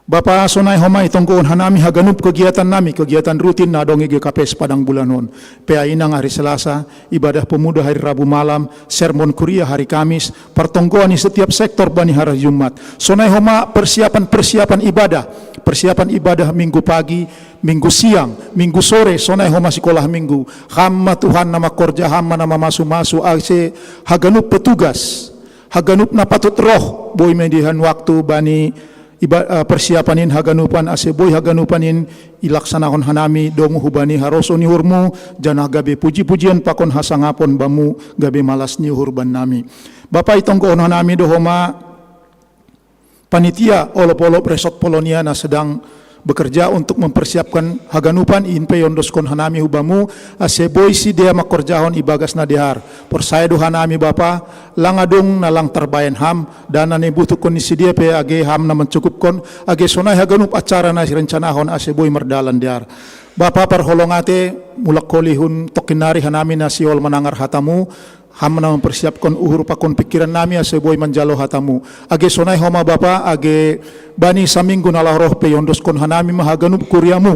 Bapa, sonai homa itonggohon hanami haganup kegiatan nami, kegiatan rutin na adong i G K P S Padang Bulan on. P A inang hari Selasa, ibadah pemuda hari Rabu malam, sermon kuria hari Kamis, pertonggoan di setiap sektor bani hari Jumat. Sonai homa persiapan-persiapan ibadah, persiapan ibadah minggu pagi, minggu siang, minggu sore, sonai homa sikolah minggu. Ham ma Tuhan na mangkorja, Ham ma na mamasu-masu, ase haganup petugas, haganup na patut roh, boi ma didihan waktu bani iba-, eh, persiapan in haganupan, ase boi haganupan in ilaksanahon hanami domu hubani harosuh ni uhurmu, janah gabe puji-pujian pakon hasangapon Bamu, gabe malas ni uhur bannami. Bapa, itonggohon hanami do homa panitia olop-olop Resort Polonia na sedang bekerja untuk mempersiapkan haganupan, in pe iondoskon hanami hu Bamu, ase boi sidea mangkorjahon ibagas na dear. Porsaya do hanami Bapa, lang adong na lang tarbahen Ham, dana na ibutuhkon ni sidea pe age Ham na mancukupkon, age sonai haganup acara na sirencanahon ase boi mardalan dear. Bapa, parholong ate, mulak holi hun tongkin nari hanami na sihol manangar hatamu, Ham na mampersiapkon uhur pakon pingkiran nami ase boi manjalo hatamu. Age sonai homa Bapa, age bani saminggu na laho roh pe iondoskon hanami ma haganup kuriamu.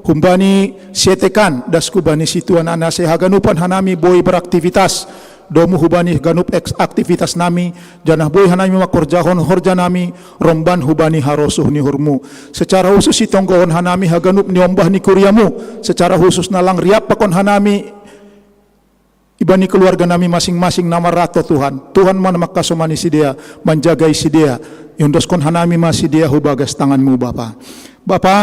Humbani sietekan, das hubani situan an ase haganupan hanami boi beraktivitas. Domu hubani ganup eks-, aktivitas nami, janah boi hanami mangkorjahon horja nami, romban hubani harosuh ni uhurmu. Secara husus itonggohon hanami haganup ni ombah ni kuriamu, secara husus na lang riap pakon hanami, ibani keluarga nami masing-masing na marato Tuhan. Tuhan ma na mangkasomani sidea, manjagai sidea. Iondoskon hanami ma sidea hu bagas tanganmu Bapa. Bapa,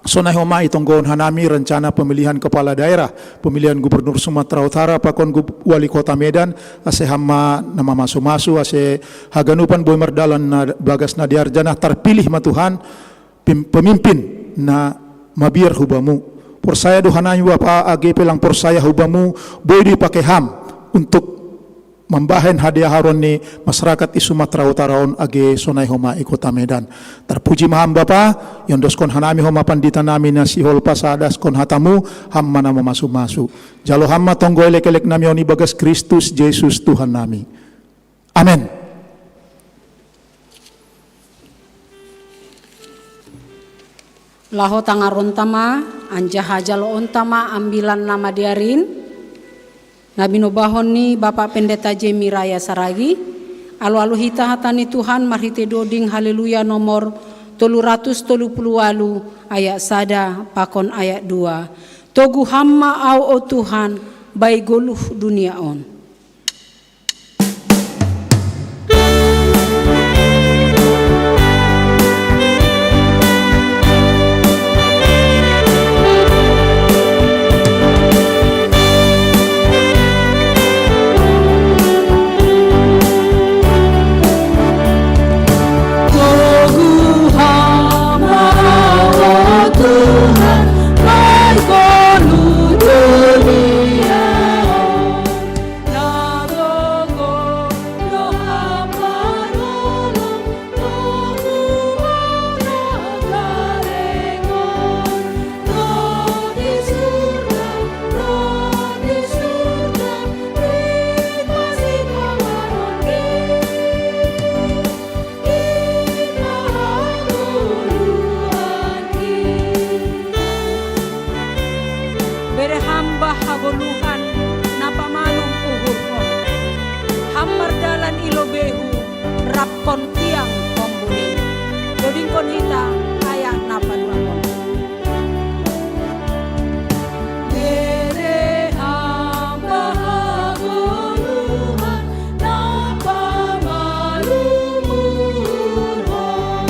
sonai homa itonggohon hanami rencana pemilihan kepala daerah, pemilihan gubernur Sumatera Utara, pakon gub-, wali kota Medan, ase Ham ma na mamasu-masu, ase haganupan boi mardalan na bagas na dear janah tarpilih ma Tuhan, pim-, pemimpin na mabiar hu Bamu. Porsaya do hanami Bapa, age pe lang porsaya hu Bamu, boi do ipake Ham untuk mambahen hadeaharon ni masyarakat i Sumatera Utara on age sonai homa i kota Medan. Tarpuji ma Ham Bapa, iondoskon hanami homa pandita nami na sihol pasadaskon hatamu, Ham ma na mamasu-masu. Jalo Ham ma tonggo elek-elek nami on ibagas Kristus Jesus Tuhan nami. Amen. Laho tangaronta ma, anjaha jaloonta ma ambilan na madear in, na binobahon ni Bapak Pendeta Jemi Raya Saragi, alo-alo hita hata ni Tuhan marhitei doding Haleluya nomor tolu ratus tolu puluh walu ayat sada pakon ayat dua. Togu Ham ma ahu o Tuhan, bai goluh dunia on. Bere Ham bah hagoluhan na pamalum uhurhon. Ham mardalan i lobeihu, rapkon tiang hombun in. Dodingkon hita ayat na paduahon. Bere Ham bah hagoluhan na pamalum uhurhon.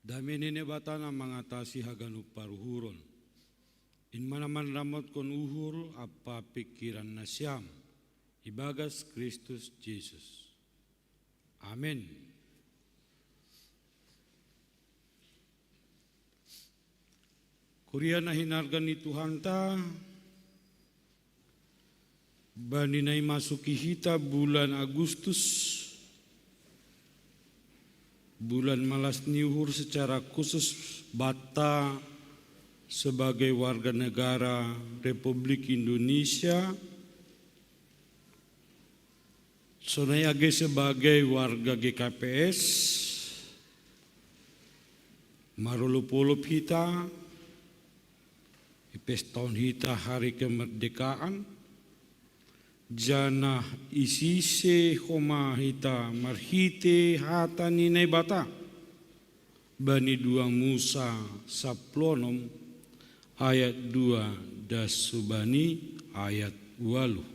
Dame ni Naibata na mangatasi haganup paruhuron, in ma na manramotkon uhur ampa pingkiran nasiam, ibagas Kristus Jesus. Amen. Kuria na hinarga ni Tuhanta, bani na imasuki hita bulan Agustus, bulan malas ni uhur secara khusus banta sebagai warga negara Republik Indonesia, sonai age sebagai warga G K P S, marolop-olop hita, ipestahon hita hari kemerdekaan, janah isise homa hita marhite hata ni Naibata, bani dua Musa saplonom ayat dua das hubani ayat waluh.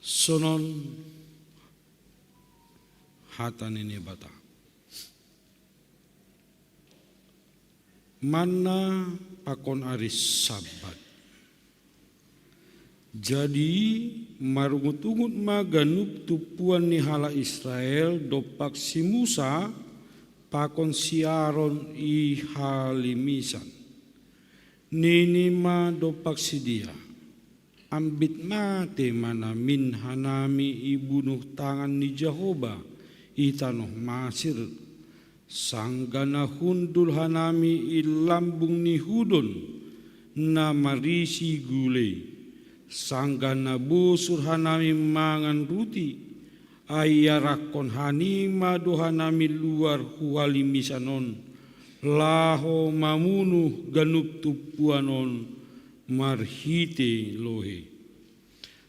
Sonon hata ni Naibata. Manna pakon ari Sabat. Jadi, marungut-ungut ma ganup tumpuan ni halak Israel dompak si Musa pakon si Aron i halimisan. Nini ma dompak sidea: Ambit mate ma namin hanami i bunuh tangan ni Jahoba i tanoh Masir, sanggah na hundul hanami i lambung ni hudon na marisi gulei, sanggah na bosur hanami mangan ruti, ai iarahkon hanima do hanami luar hu halimisan on, laho mamunuh ganup tumpuan on marhite lohei.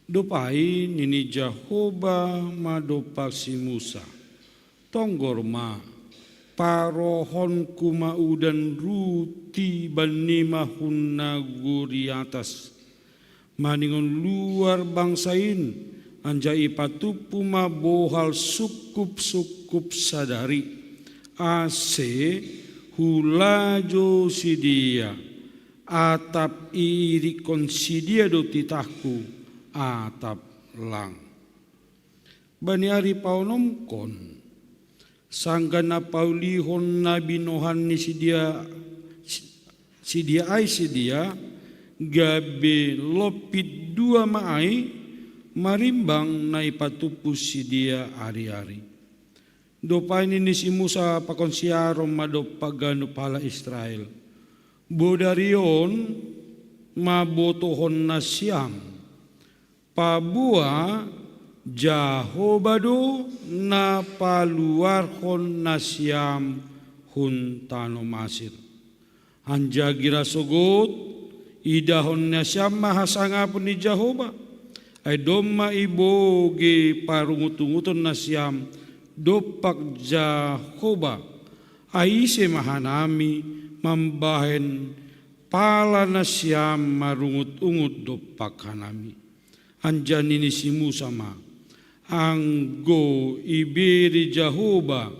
Dob ai nini Jahoba ma dompak si Musa: Tonggor ma, parohonku ma udan ruti bannima hun nagori atas, maningon luar bangsa in, anjaha ipatumpu ma bohal sungkup-sungkup sadari, ase hulajo sidea, atap iirikkon sidea do titahku, atap lang. Bani ari paonomkon, sanggah na paulihon na binohan ni sidea, sidea ai sidea, gabe lompit dua ma ai, marimbang na ipatumpu sidea ari-ari. Dob ai nini si Musa pakon si Aron ma dompak ganup halak Israel: Bodari on ma botohon nasiam, paboa Jahoba do na paluarhon nasiam hun tanoh Masir. Anjaha gira sogot, idahon nasiam ma hasangapon ni Jahoba, ai domma ibogei parungut-unguton nasiam dompak Jahoba, ai ise ma hanami mambahen pala nasiam marungut-ungut dompak hanami. Anjaha nini si Musa ma: Anggo ibere Jahoba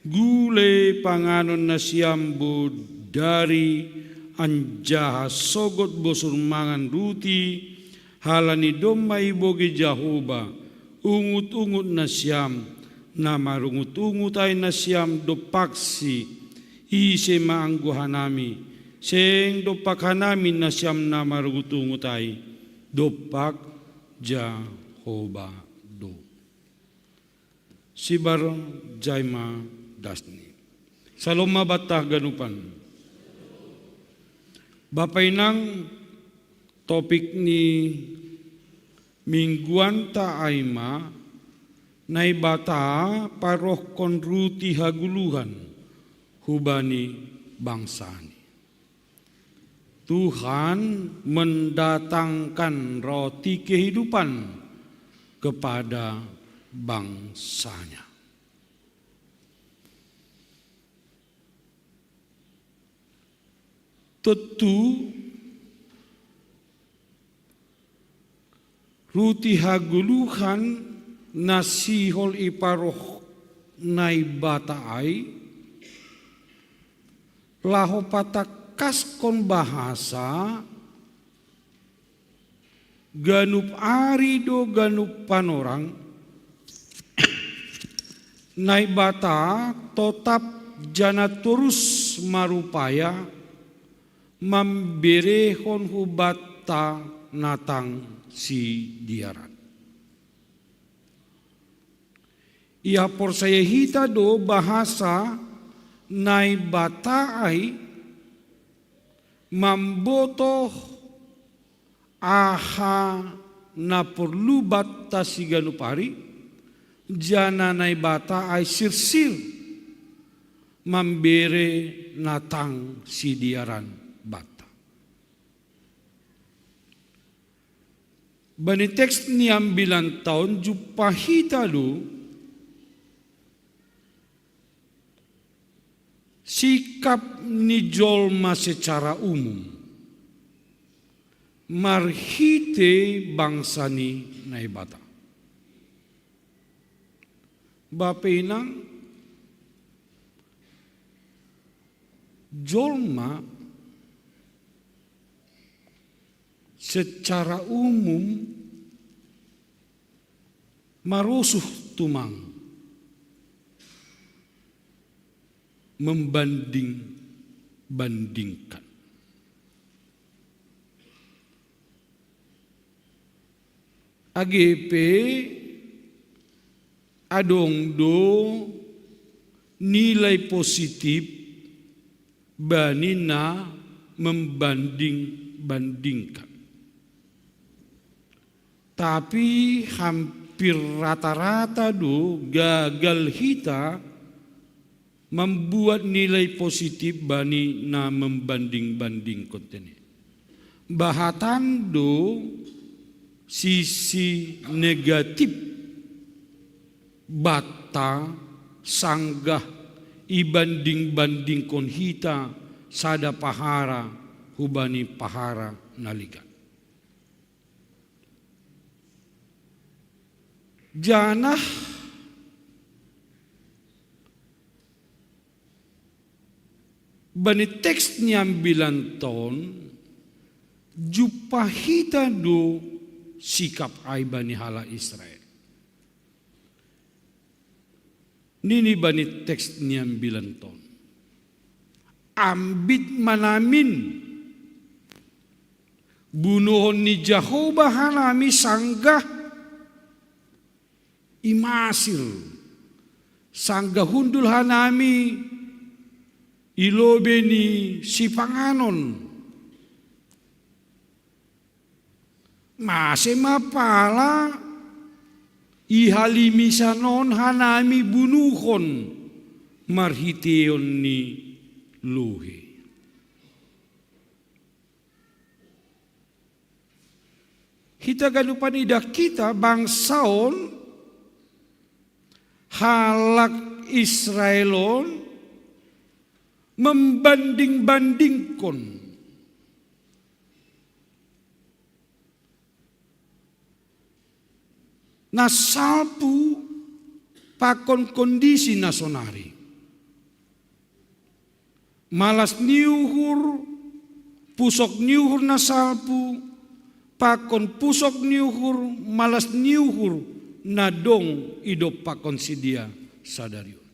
gulei panganon nasiam bodari anjaha sogot bosur mangan ruti, halani domma ibogei Jahoba ungut-ungut nasiam, na marungut-ungut ai nasiam dompaksi, ise ma anggo hanami, seng dompak hanami nasiam na marungut-ungut ai, dompak Jahoba do. Sibar jai ma dasni. Salom ma banta haganupan. Bapa inang, topik ni mingguanta ai ma: Naibata parohkon ruti hagoluhan hubani bangsani. Tuhan mendatangkan roti kehidupan kepada bangsa-Nya. Tontu ruti hagoluhan na sihol iparoh Naibata ai, laho patangkaskon bahasa, ganup ari do ganup panorang, Naibata totap janah torus marupaya mamberehon hubanta natang sidiaran. Ia porsaya hita do bahasa Naibata ai mambotoh aha na porlu banta siganup ari, janah Naibata ai sirsir mambere natang sidiaran banta. Bani teks ni ambilan taon jumpah hita do sikap ni jolma secara umum marhite bangsa ni Naibata. Bapa inang, jolma secara umum marosuh tumang membanding-bandingkan. Age pe adong do nilai positif bani na membanding-bandingkan. Tapi hampir rata-rata do gagal hita mambuat nilai positif bani na membanding-bandingkon tene. Bahatan do sisi negatif banta sanggah ibanding-bandingkon hita sada pahara hubani pahara na legan. Janah bani teks ni ambilan taon jumpah hita do sikap ai bani halak Israel. Nini bani teks ni ambilan taon, ambit ma namin bunuhon ni Jahowa hanami sanggah i Masir, sanggah hundul hanami i lobei ni sipanganon. Mase ma pala ihalimisan on hanami bunuhon marhiteion ni lohei? Hita ganupan idah hita, bangsa on, halak Israel on membanding-bandingkon na salpu pakon kondisi na sonari. Malas ni uhur, pusok ni uhur na salpu pakon pusok ni uhur, malas ni uhur na dong i dob pakon sidea sadari on.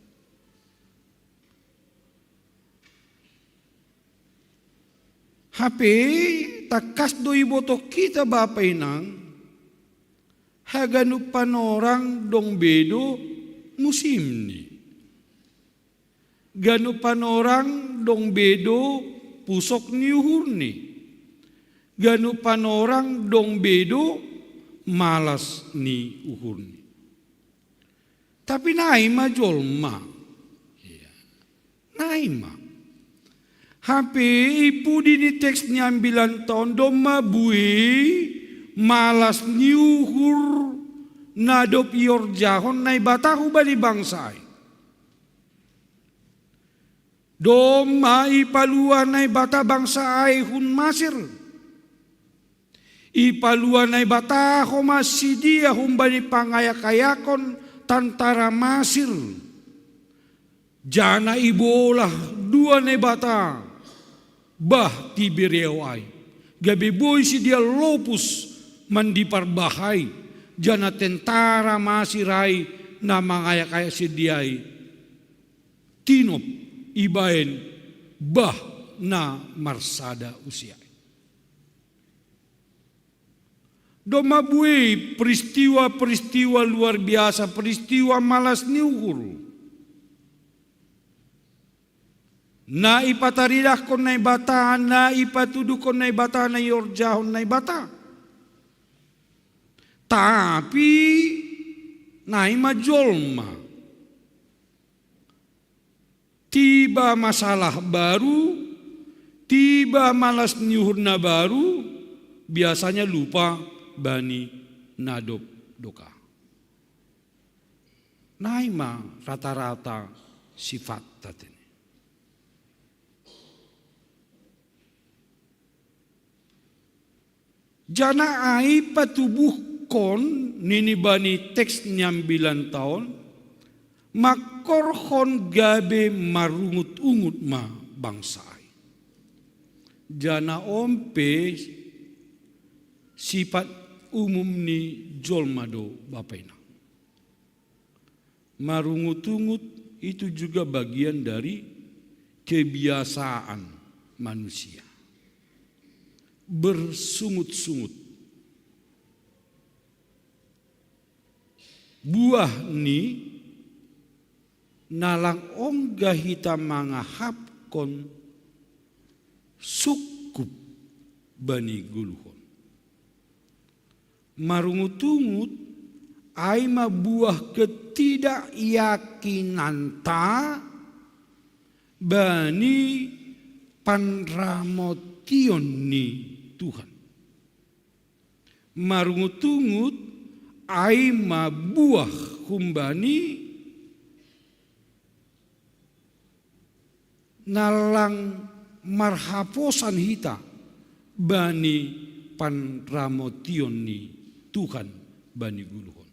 Hape tangkas do ibotoh hita, bapa inang, haganup panorang dong be do musimni. Ganup panorang dong be do pusok ni uhurni. Ganup panorang dong be do malas ni uhurni. Tapi nai ma jolma. Nai ma. Hape i pudi ni teks ni ambilan taon domma buei malas ni uhur na dob iorjahon Naibata hubani bangsa ai. Domma ipalua Naibata bangsa ai hun Masir. Ipalua Naibata homa sidea humbani pangayak-ayakon tantara Masir. Janah ibolah dua Naibata bah Tiberias ai, gabe boi sidea lopus mandipar bah ai, janah tentara Masir ai na mangayak-ayak sidea ai tinop ibaen bah na marsada usia. Domma buei peristiwa-peristiwa luar biasa, peristiwa malas ni uhur. Na ipataridahkon Naibata, na ipatuduhkon Naibata, na iorjahon Naibata. Tapi naima jolma. Tiba masalah baru, tiba malas ni uhur na baru, biasanya lupa bani na dob doka. Naima rata-rata sifatta tene. Jana ai patubuhkon nini bani teks niambilan taon, mangkorhon gabe marungut-ungut ma bangsa ai. Jana on pe sifat umum ni jolma do, Bapa Inang. Marungut-ungut itu juga bagian dari kebiasaan manusia. Bersungut-sungut. Buah ni na lang ongga hita mangahapkon sungkup bani goluhon. Marungut-ungut ai ma buah ketidakyakinanta bani panramotion ni Tuhan. Marungut-ungut ai ma buah humbani na lang marhaposan hita bani panramotion ni Tuhan bani goluhon.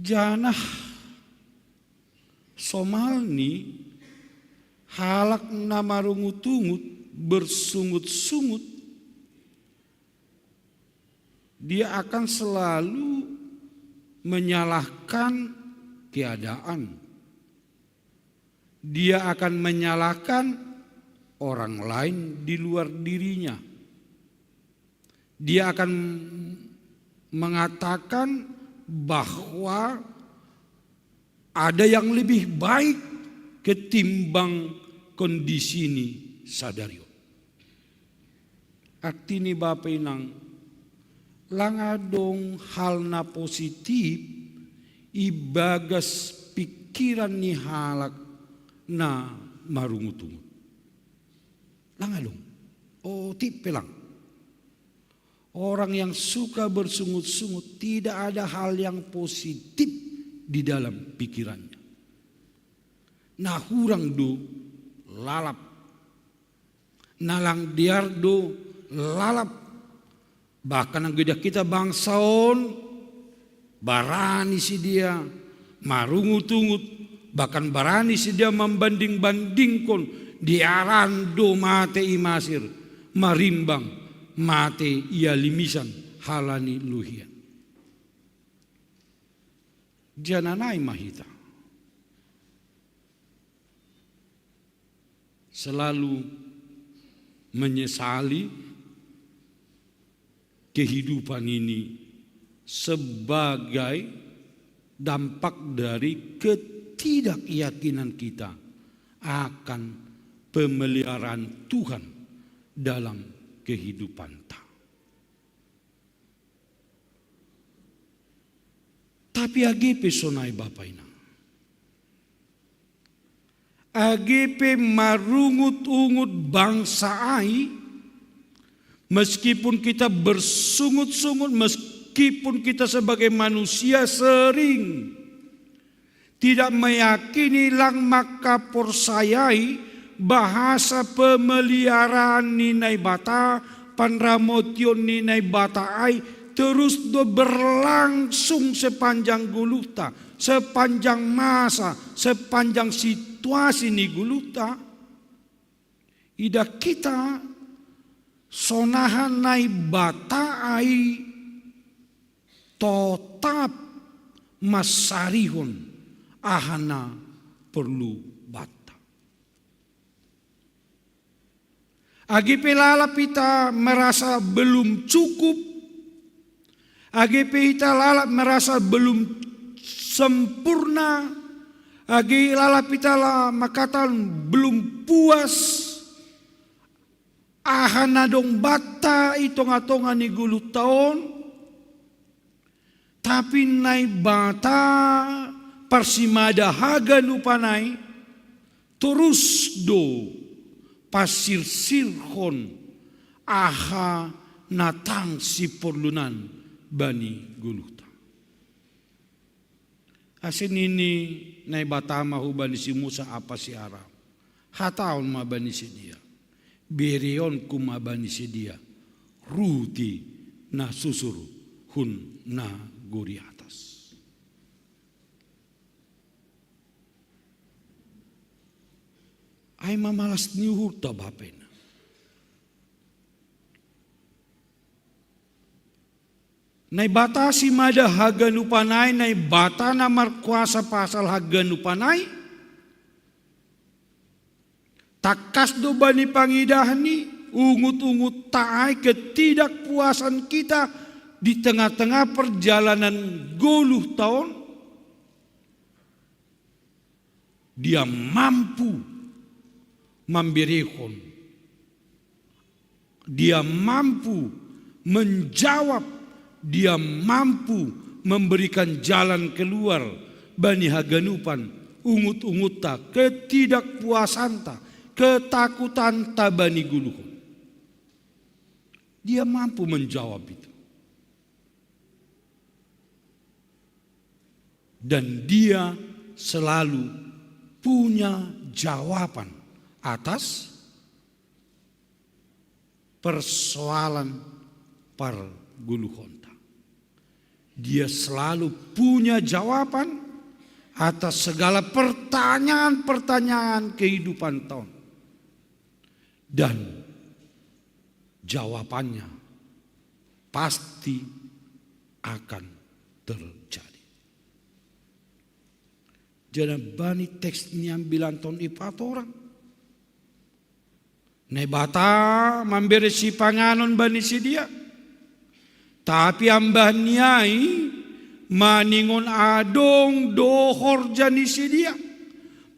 Janah somalni halak na marungut-ungut, bersungut-sungut, dia akan selalu menyalahkan keadaan. Dia akan menyalahkan orang lain di luar dirinya. Dia akan mengatakan bahwa ada yang lebih baik ketimbang kondisi ni sadari on. Artini, Bapa Inang, lang adong hal na positif ibagas pikiran ni halak na marungut-ungut. Lang adong. Otik pe lang. Orang yang suka bersungut-sungut, tidak ada hal yang positif di dalam pikirannya. Na hurang do lalap. Na lang dear do lalap. Bahkan anggo idah hita bangsa on, barani sidea marungut-ungut, bahkan barani sidea mambanding-bandingkon, dearan do mate i Masir, marimbang mate i Alimisan halani luhian. Janah nai ma hita selalu menyesali kehidupan ini sebagai dampak dari ketidakyakinan kita akan pemeliharaan Tuhan dalam kehidupanta. Tapi age pe sonai, Bapa Inang. Age pe marungut-ungut bangsa ai, meskipun kita bersungut-sungut, meskipun kita sebagai manusia sering tidak meyakini, lang mangkaporsayai bahasa pemeliharaan ni Naibata, panramotion ni Naibata ai terus do berlangsung sepanjang goluhta, sepanjang masa, sepanjang situasi ni goluhta. Idah hita sonaha Naibata ai totap mansarihon aha na porlu banta. Age pe lalap hita merasa belum cukup, age pe hita lalap merasa belum sempurna, age lalap hita la mangkatan belum puas, aha na dong banta i tonga-tonga ni goluhta on, tapi Naibata parsimada haganupan ai, torus do pasirsirhon aha na tang siporlunan bani goluhta. Ase nini Naibata ma hubani si Musa ampa si Aron, hatahon ma bani sidea, bereonku ma bani sidea ruti na susur hun nagori atas. Ai mamalas ni uhurta bapena. Naibata simada haganupan ai, Naibata na markuasa pasal haganupan ai. Tangkas do bani pangidahanni, ungut-unguta ai, ketidakpuasan kita di tengah-tengah perjalanan goluhta on, Dia mampu mamberehon, Dia mampu menjawab, Dia mampu memberikan jalan keluar bani haganupan ungut-unguta, ketidakpuasanta, ketakutanta bani goluh on. Dia mampu menjawab itu. Dan Dia selalu punya jawaban atas persoalan pargoluhonta. Dia selalu punya jawaban atas segala pertanyaan-pertanyaan kehidupanta on. Dan jawabannya pasti akan terjadi. Jadi bani teks ni ambilanta on i patorang. Naibata mambere sipanganon bani sidea. Tapi ambah ni ai, maningon adong do horja ni sidea,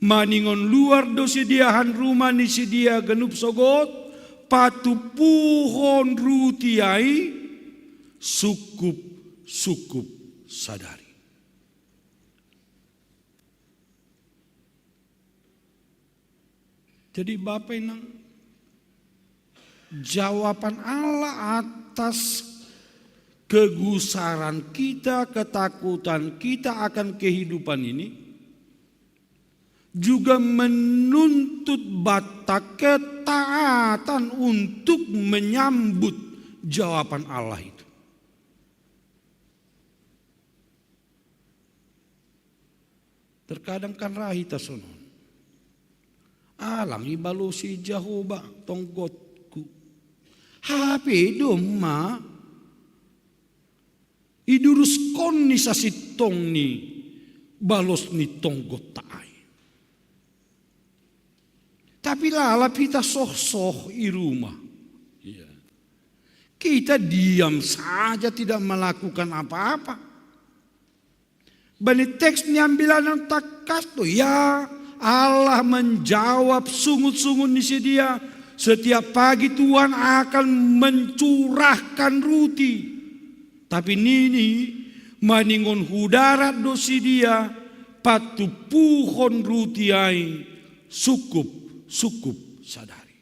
maningon luar do sidea han ruma ni sidea ganup sogot, patumpuhon ruti ai sungkup-sungkup sadari. Jadi Bapa Inang, jawaban Allah atas kegusaran kita, ketakutan kita akan kehidupan ini juga menuntut banta ketaatan untuk menyambut jawaban Allah itu. Terkadang kan ra hita sonon. Alang ibalosi Jahowa tonggotku. Hape domma iduruskon ni sasintong ni balos ni tonggotta ai. Tapi lalap hita soh-soh i ruma. Iya. Kita diam saja, tidak melakukan apa-apa. Bani teks ni ambilan tangkas do, ya, Allah menjawab sungut-sungut ni sidea. Setiap pagi Tuhan akan mencurahkan ruti. Tapi nini, maningon hu darat do sidea, patumpuhon ruti ai sungkup-sungkup sadari.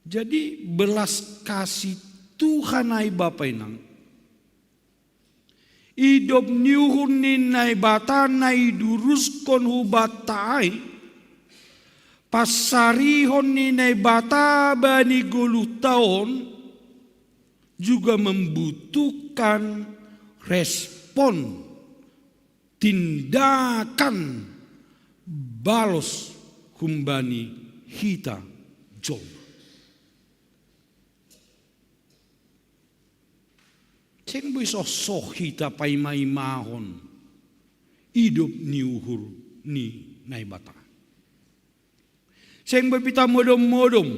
Jadi belas kasih Tuhan ai Bapa Inang, idop ni uhur ni Naibata na iduruskon hu banta ai, pansarihon ni Naibata bani goluhta on juga membutuhkan respon, tindakan balos humbani hita jolma. Seng boi sohsoh hita paima-imahon idop ni uhur ni Naibata. Seng boi pita modom-modom.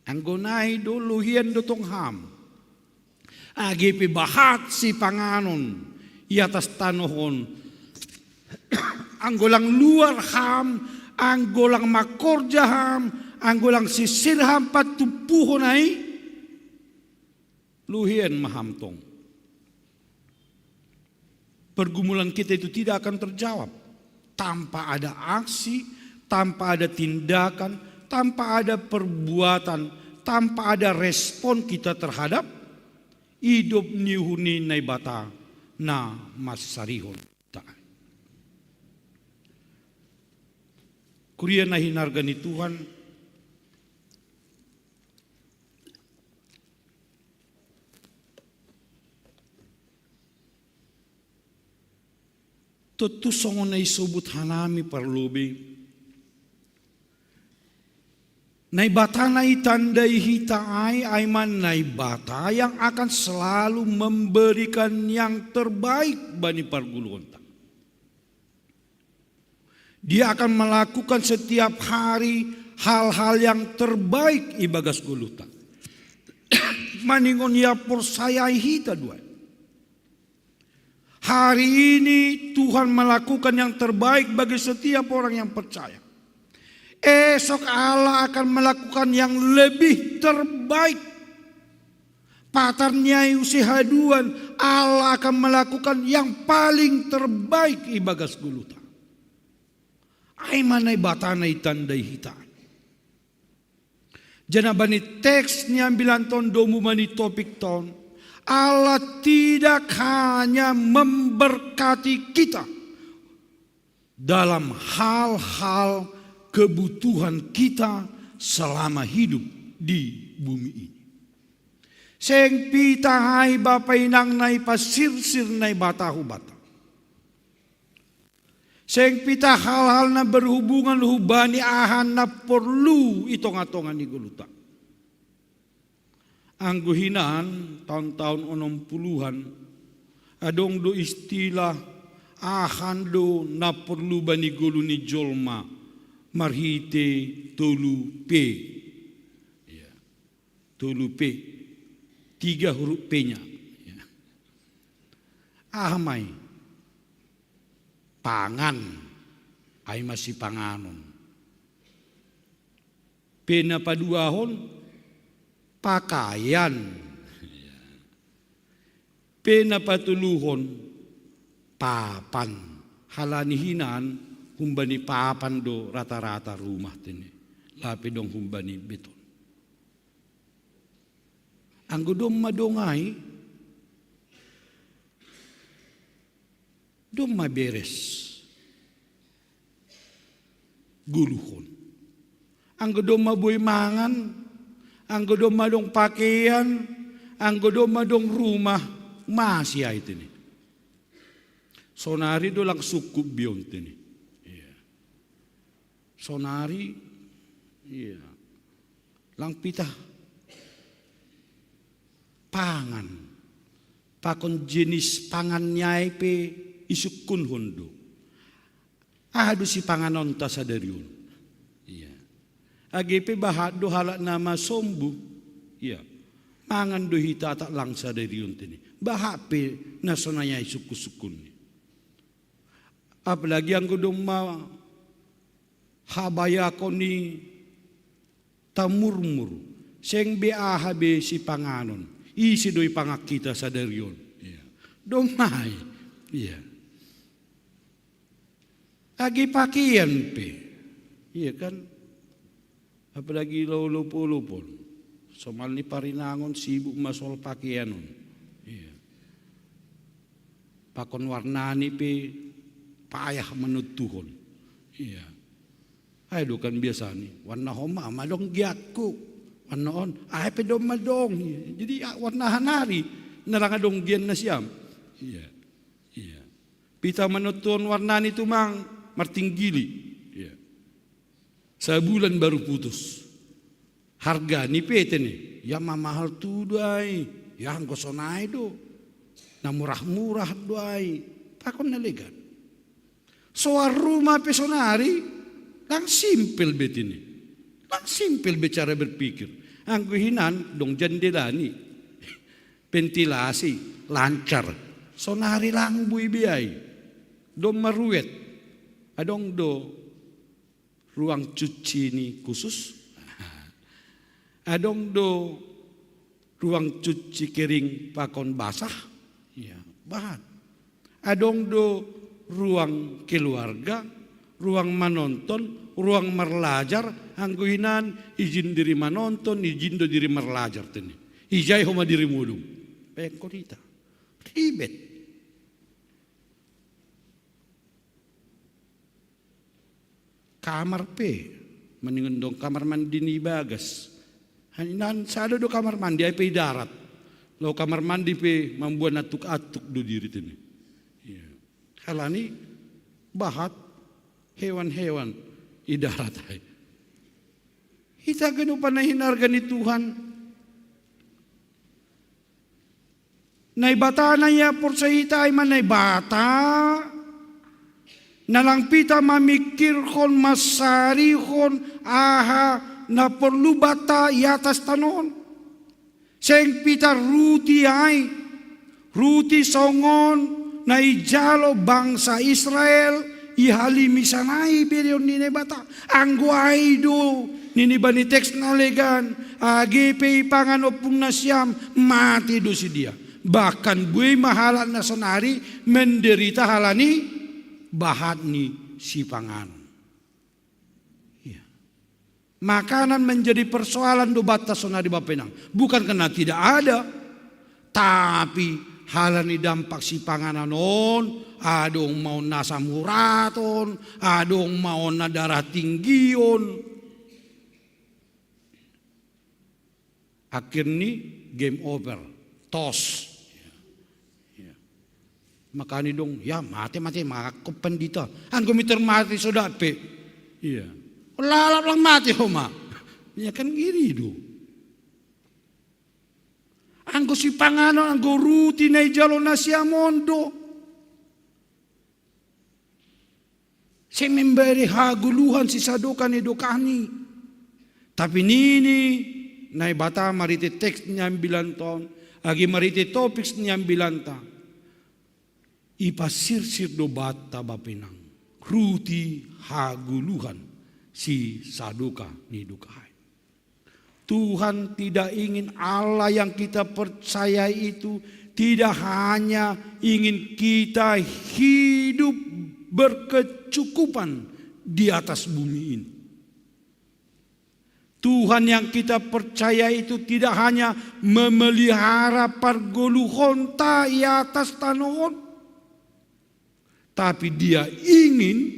Anggo nai do luhian do tong ham. Age pe bahat sipanganon i atas tanoh on. Anggo lang luar ham, anggo lang mangkorja ham, anggo lang sisir ham patumpuhon ai, luhian ma ham tong. Pergumulan kita itu tidak akan terjawab tanpa ada aksi, tanpa ada tindakan, tanpa ada perbuatan, tanpa ada respon kita terhadap idop ni uhur ni Naibata na mansarihon hita. Kuria na hinarga ni Tuhan, tontu songon na isobut hanami parlobei, Naibata na itandai hita ai, ai ma Naibata yang akan selalu memberikan yang terbaik bani parguluonta. Dia akan melakukan setiap hari hal-hal yang terbaik ibagas goluhta. Maningon ia porsayai hita do ai. Hari ini Tuhan melakukan yang terbaik bagi setiap orang yang percaya. Esok Allah akan melakukan yang lebih terbaik. Patar ni ai use haduan, Allah akan melakukan yang paling terbaik ibagas goluhta. Ai ma Naibata na itandai hita. Janah bani teks ni ambilan ton domu bani topik ton, Allah tidak hanya memberkati kita dalam hal-hal kebutuhan kita selama hidup di bumi ini. Seng pita ai bapa inang na ipasirsir Naibata hubanta. Seng pita hal-hal na berhubungan hubani aha na porlu i tonga-tonga ni goluhta. Anggo hinan taon-taon onom puluhan, adong do istilah aha do na porlu bani golu ni jolma marhite tolu P. Tolu P. Tiga huruf P-nya. Aha ma i? Pangan. Ai ma sipanganon. P na paduahon, pakaian. P na patoluhon, papan. Halani hinan humbani papan do rata-rata rumah tene. Lape dong humbani beton. Anggo domma dong ai, domma beres goluhon. Anggo domma boi mangan, anggo domma dong pakeian, anggo domma dong rumah, masi ai tene. Sonari do lang sungkup be on tene. Sonari, iya, lang pitah pangan. Pakon jenis pangan ni ai pe isungkunhon do. Aha do sipanganonta sadari on? Iya. Age pe bahat do halak na masombu. Iya. Mangan do hita atak lang sadari on tene. Bahat pe na sonai ai sungkun-sungkunni. Apalagi anggo domma habayakon ni tamurmur, seng be aha be sipanganon, ise do ipangan hita sadari on? Iya. Domma ai. Iya. Age pakeian pe. Iya kan? Apalagi laho lopolopon. Somal ni parinangon sibuk ma soal pakeian on. Iya. Pakon warnani pe payah manontuhon. Iya. Ai do kan biasani, warna homa ma dong giatku. Warna on, ai pe domma dong. Iya. Jadi, ah, warna hanari na lang adong gian nasiam. Iya. Iya. Pita manontuhon warnani tumang, martinggili. Iya. Sabulan baru putus. Hargani pe tene, ia mamahal tudo ai. Ya anggo sonai do. Na murah-murah do ai. Pakon na legan. Soal rumah pe sonari, lang simpel be tini. Lang simpel be cara berpikir. Anggo hinan dong jendela ni, ventilasi, lancar. Sonari lang bui be ai. Dong maruet. Adong do ruang cuci ni khusus. Adong do ruang cuci kering pakon basah. Ya, bahat. Adong do ruang keluarga, ruang manonton, ruang marlajar, anggo hinan ijin diri manonton, ijin do diri marlajar tene. Ijai homa diri modom. Pengko hita. Ribet. Kamar pe, mendingan dong kamar mandi ni bagas. Hinan sada do kamar mandi ai pe i darat. Laho kamar mandi pe mambuat atuk-atuk do diri tene. Iya. Halani bahat hewan-hewan i darat ai. Hita ganupan na hinarga ni Tuhan. Naibata na ia porsea hita ai ma Naibata na lang pita mamikirhon, mansarihon aha na porlu banta i atas tano on. Seng pita ruti ai, ruti songon na ijalo bangsa Israel i halimisan ai bereon ni Naibata. Anggo ai do nini bani teks na legan, age pe ipangan ompung nasiam, mate do sidea. Bahkan buei ma halak na sonari menderita halani bahat ni sipanganon. Iya. Makanan menjadi persoalan do banta sonari bapa inang. Bukan karena tidak ada, tapi halani dampak sipanganon on, adong ma on na asam uraton, adong ma on na darah tinggion. Akhirni game over, tos. Ya. Makani dong, ya mate mate mako pandita. Anggo miter mate so dapet. Iya. Lalap lang mate homa. Ya kan iri do. Anggo sipanganon, anggo ruti na ijalo nasiam on do. Seng membere hagoluhan sisadokan ni dokahni. Tapi nini Naibata marite teks ni ambilanta on, age marite topiks ni ambilanta. Ipasirsir do banta bapa inang. Ruti hagoluhan sisadoka ni dokah ai. Tuhan tidak ingin Allah yang kita percayai itu tidak hanya ingin kita hidup berkecukupan di atas bumi ini. Tuhan yang kita percaya itu tidak hanya memelihara pargoluhonta i atas tano on, tapi Dia ingin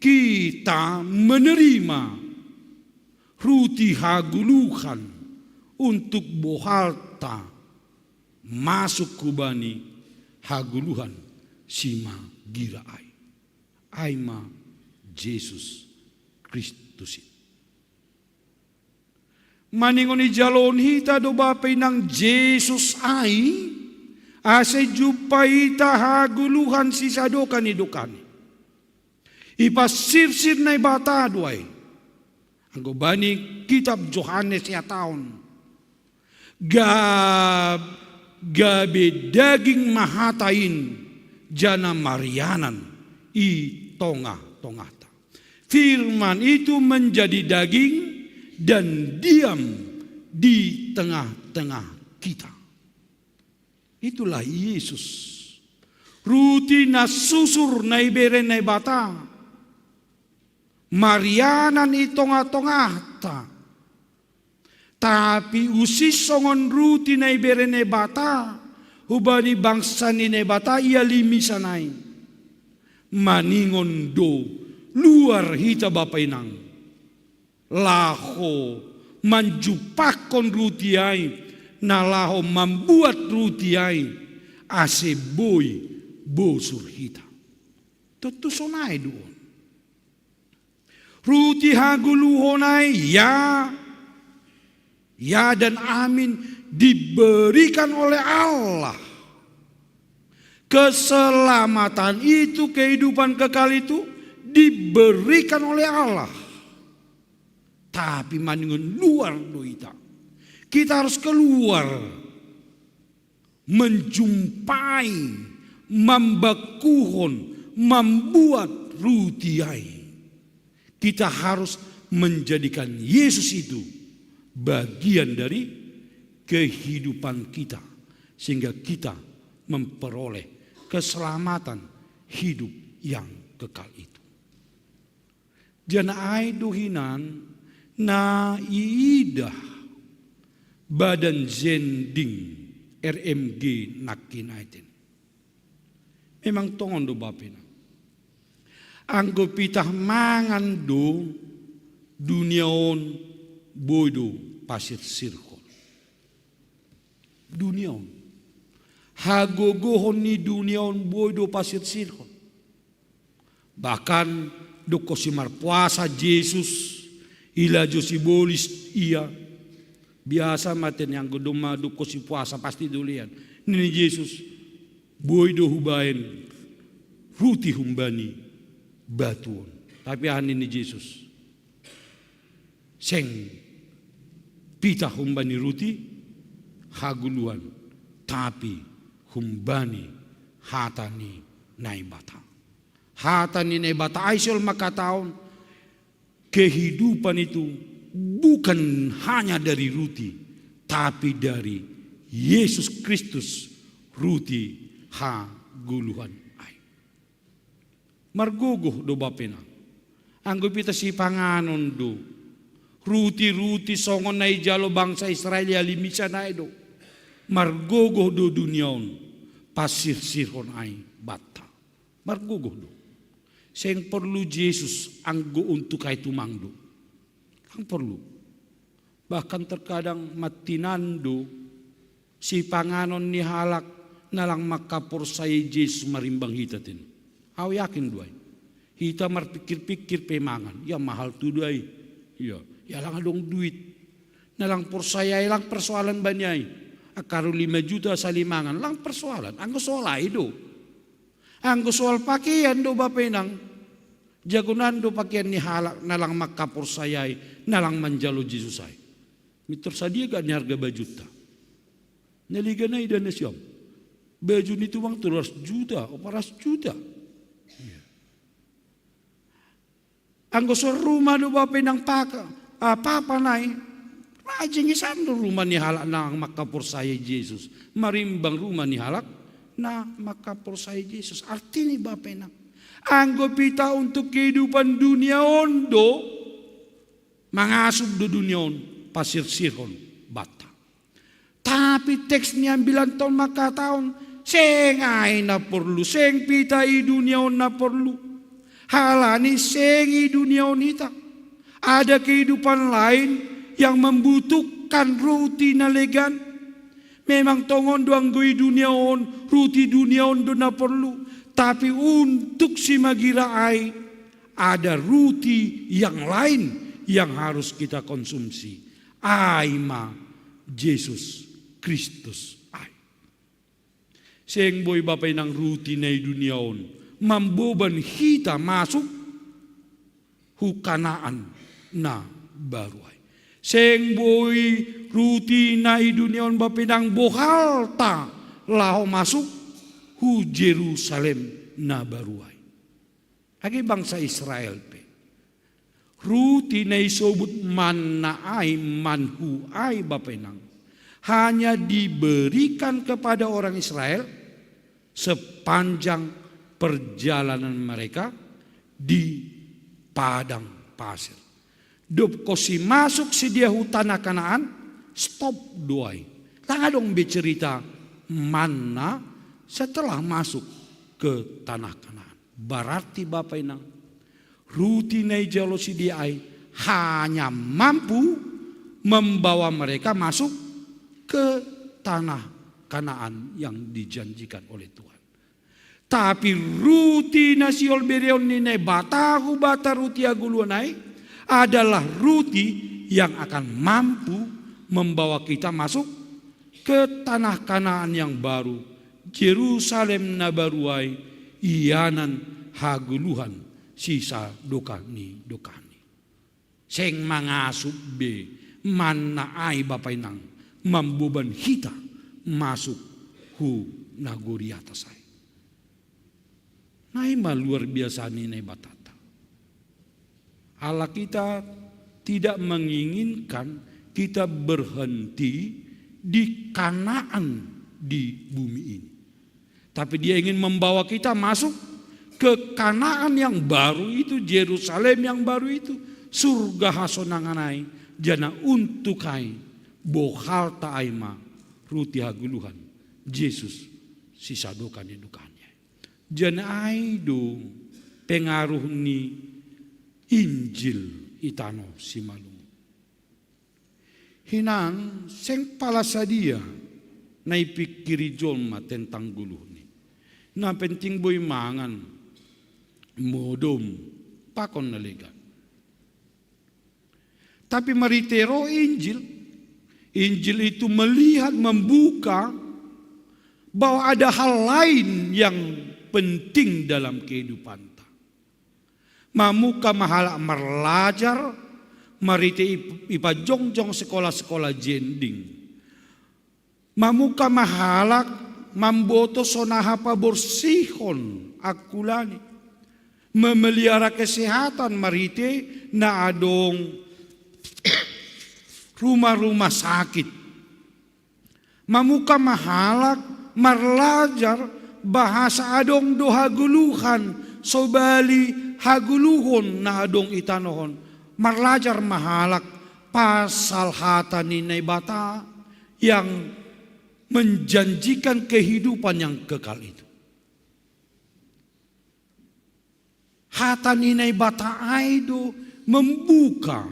kita menerima ruti hagoluhan untuk bohalta masuk hubani hagoluhan simagira ai. Ai ma Jesus Kristus i. Maningon ijaloon hita do bapa inang Jesus ai, ase jumpa hita hagoluhan sisadokan ni dokahni. Ipasirsir Naibata do ai. Anggo bani kitab Johannes iataon. Gab, gabe daging ma hata in, jana marianan i tongah-tongahta. Firman itu menjadi daging dan diam di tengah-tengah kita. Itulah Yesus. Ruti na susur na ibere Naibata. Marianan i tongah-tongahta. Tapi usis songon ruti na ibere Naibata, hubani bangsa ni Naibata ia limisan ai. Maningon do luar hita bapa inang. Laho manjumpakkon ruti ai, na laho mambuat ruti ai, ase boi bosur hita. Tontu sonai do on. Ruti hagoluhon ai, ya, ya dan amin, diberikan oleh Allah. Keselamatan itu, kehidupan kekal itu diberikan oleh Allah. Tapi maningon luar do hita. Kita harus keluar, menjumpai, mambakuhon, membuat ruti ai. Kita harus menjadikan Yesus itu bagian dari kehidupan kita, sehingga kita memperoleh keselamatan hidup yang kekal itu. Janah ai do hinan na iidah badan zending R M G nangkin ai ten. Memang tongon do bapa inang. Anggo pitah mangan do, dunia on boi do pasirsirhon. Dunia on. Hagogohon ni dunia on boi do pasirsirhon. Bahkan, dob konsi marpuasa Jesus, ilajo sibolis ia. Biasa ma ten anggo domma dob konsi puasa pasti do lean. Nini Jesus, boi do hubaen ruti humbani batu on. Tapi aha nini Jesus? Seng pitah humbani ruti hagoluhan, tapi humbani hata ni Naibata. Hata ni Naibata ai sihol mangkatahon, kehidupan itu bukan hanya dari ruti, tapi dari Yesus Kristus, ruti hagoluhan ai. Margogoh do bapa inang. Anggo pitah sipanganon do, ruti-ruti songon na ijalo bangsa Israel i alimisan ai do. Margogoh do dunia on, pasirsirhon ai banta. Margogoh do. Seng porlu Jesus anggo untuk ai tumang do. Lang porlu. Bahkan terkadang mattinan do sipanganon ni halak na lang mangkaporsayai Jesus marimbang hita ten. Au yakin do ai. Hita marpikir-pikir pe mangan, ia mahal tudo ai. Ia, ia lang adong duit. Na lang porsaya ai lang persoalan bani ai. Angka ro lima juta sahali mangan, lang persoalan. Anggo soal ai do. Anggo soal pakeian do bapa inang. Jagonan do pakeian ni halak na lang mangkaporsayai, na lang manjalo Jesus ai. Mintor sadia gak ni harga bajunta? Na legan ai ida nasiam. Baju ni tumang tolu ratus juta, opat ratus juta. Anggo soal rumah do bapa inang paka, ah, papa nai. Rajing isan do rumah ni halak na mangkaporsayai Jesus. Marimbang rumah ni halak na mangkaporsayai Jesus. Arti ni bapa inang. Anggo pitah untuk kehidupan dunia on do, mangasup do dunia on, pasirsirhon banta. Tapi teks ni ambilan ton mangkatahon, seng ai na porlu, seng pitah i dunia on na porlu. Halani seng i dunia on hita. Ada kehidupan lain yang membutuhkan ruti na legan. Memang tongon do anggo i dunia on, ruti dunia on do na porlu. Tapi untuk simagira ai, ada ruti yang lain yang harus kita konsumsi. Ai ma Jesus Kristus ai. Seng boi bapa inang ruti na i dunia on mamboban hita masuk hu Kanaan na baru ai. Seng boi ruti na i dunia on bapa inang bohalta laho masuk hu Jerusalem na baru ai. Age bangsa Israel pe, ruti na isobut manna ai, manhu ai bapa inang, hanya diberikan kepada orang Israel sepanjang perjalanan mereka di padang pasir. Dob konsi masuk sidea hu tanah Kanaan, stop do ai. Lang adong be cerita manna setelah masuk ke tanah Kanaan. Berarti bapa inang, ruti na ijalo sidea ai hanya mampu membawa mereka masuk ke tanah Kanaan yang dijanjikan oleh Tuhan. Tapi ruti na sihol bereon ni Naibata hu banta, ruti hagoluhan ai, adalah ruti yang akan mampu membawa kita masuk ke tanah Kanaan yang baru, Jerusalem na baru ai, ianan hagoluhan sisadokani dokani. Seng mangasup be manna ai Bapa Inang mamboban hita masuk hu nagori atas ai. Nai ma luar biasa ni Naibatata. Allah kita tidak menginginkan kita berhenti di Kanaan di bumi ini. Tapi Dia ingin membawa kita masuk ke Kanaan yang baru itu, Jerusalem yang baru itu, surga hasonangan ai, jana untuk ai bohalta ai ma ruti hagoluhan Jesus sisadokani dokani. Jana ai do pengaruh ni Injil i tano Simalungun. Hinan seng pala sadia na ipikiri jolma tentang goluhni. Na penting boi mangan, modom, pakon na legan. Tapi marhitei roh Injil, Injil itu melihat, membuka bahwa ada hal lain yang penting dalam kehidupanta. Mamuka mahalak marlajar, marhitei ipajongjong sekolah-sekolah jending. Mamuka mahalak mamboto sonaha paborsihon angkulani, memelihara kesehatan marhitei na adong rumah-rumah sakit. Mamuka mahalak marlajar bahasa adong do hagoluhan, sobali hagoluhon na adong i tanohon. Marlajar mahalak pasal hata ni Naibata yang menjanjikan kehidupan yang kekal itu. Hata ni Naibata ai do membuka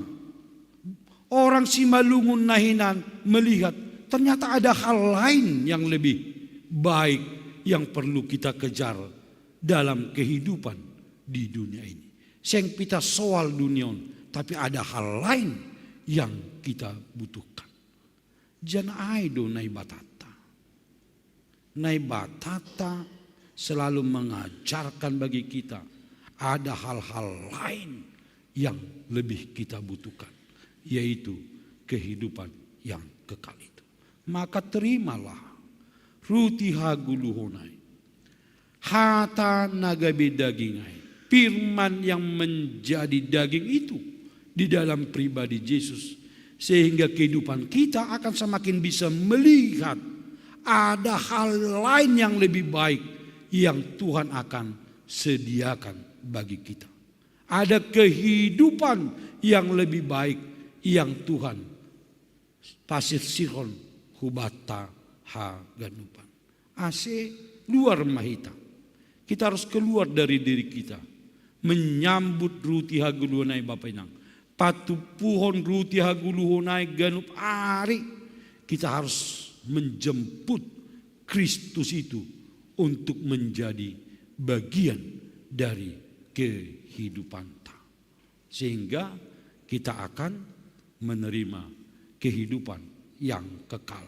orang Simalungun na hinan melihat ternyata ada hal lain yang lebih baik yang perlu kita kejar dalam kehidupan di dunia ini. Seng pita soal dunia on, tapi ada hal lain yang kita butuhkan. Jana ai do Naibatata. Naibatata selalu mengajarkan bagi kita ada hal-hal lain yang lebih kita butuhkan, yaitu kehidupan yang kekal itu. Maka terimalah ruti hagoluhon ai. Hata na gabe daging ai, firman yang menjadi daging itu di dalam pribadi Yesus, sehingga kehidupan kita akan semakin bisa melihat ada hal lain yang lebih baik yang Tuhan akan sediakan bagi kita. Ada kehidupan yang lebih baik yang Tuhan pasirsirhon hu banta haganupan. Ase luar ma hita. Kita harus keluar dari diri kita, menyambut ruti hagoluhon ai, Bapa Inang. Patumpuhon ruti hagoluhon ai ganup ari. Kita harus menjemput Kristus itu untuk menjadi bagian dari kehidupanta, sehingga kita akan menerima kehidupan yang kekal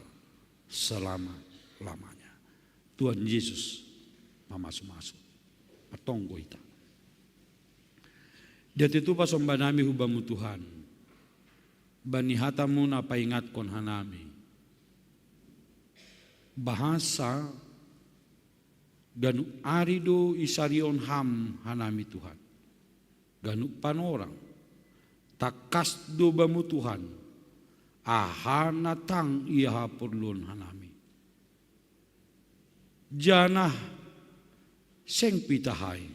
selama-lamanya. Tuhan Yesus mamasu-masu. Martonggo hita. Dia tutupa somba nami hu Bamu Tuhan, bani hata-Mu na paingatkon hanami, bahasa ganup ari do isarihon Ham hanami Tuhan. Ganup panorang, tangkas do Bamu Tuhan aha na tang ia haporluhon hanami. Janah seng pita ai,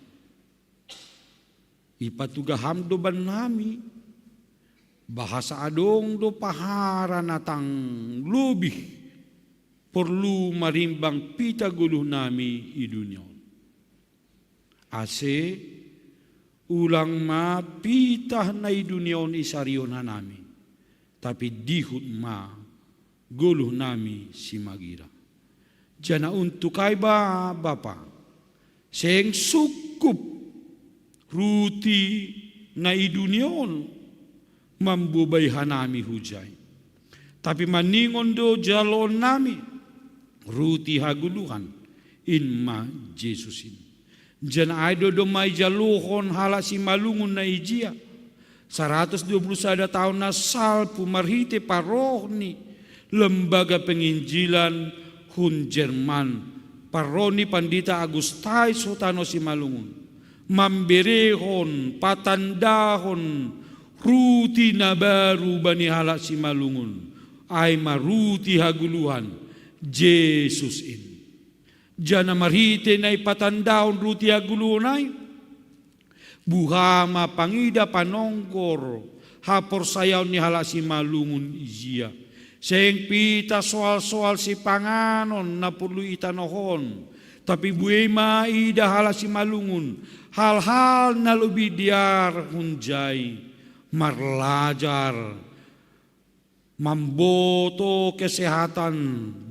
ipatugah Ham do bannami, bahasa adong do pahara na tang lobih porlu marimbang pitah goluhnami i dunia on. Ase ulang ma pitah na i dunia on isarihon hanami, tapi dihut ma goluhnami simagira. Janah untuk ai ba, Bapa, seng sungkup ruti na i dunia on mambobai hanami hujai. Tapi maningon do jaloon nami ruti hagoluhan, in ma Jesus in. Janah ai do domma ijalohon halak simalungun na ijia. Saratus dua puluh sada taon na salpu marhite parroh ni Lembaga Penginjilan hun Jerman, parroh ni Pandita Agustais hu tanoh simalungun, mamberehon, patandahon ruti na baru bani halak simalungun, ai ma ruti hagoluhan, Jesus in. Janah marhite na ipatandahon ruti hagoluhan ai, buha ma pangida panonggor haporsayaon ni halak simalungun ijia. Seng pitah soal-soal sipanganon na porlu i tanoh on, tapi buei ma iidah halak simalungun hal-hal na lobih dear hunjai, marlajar, mambotoh kesehatan,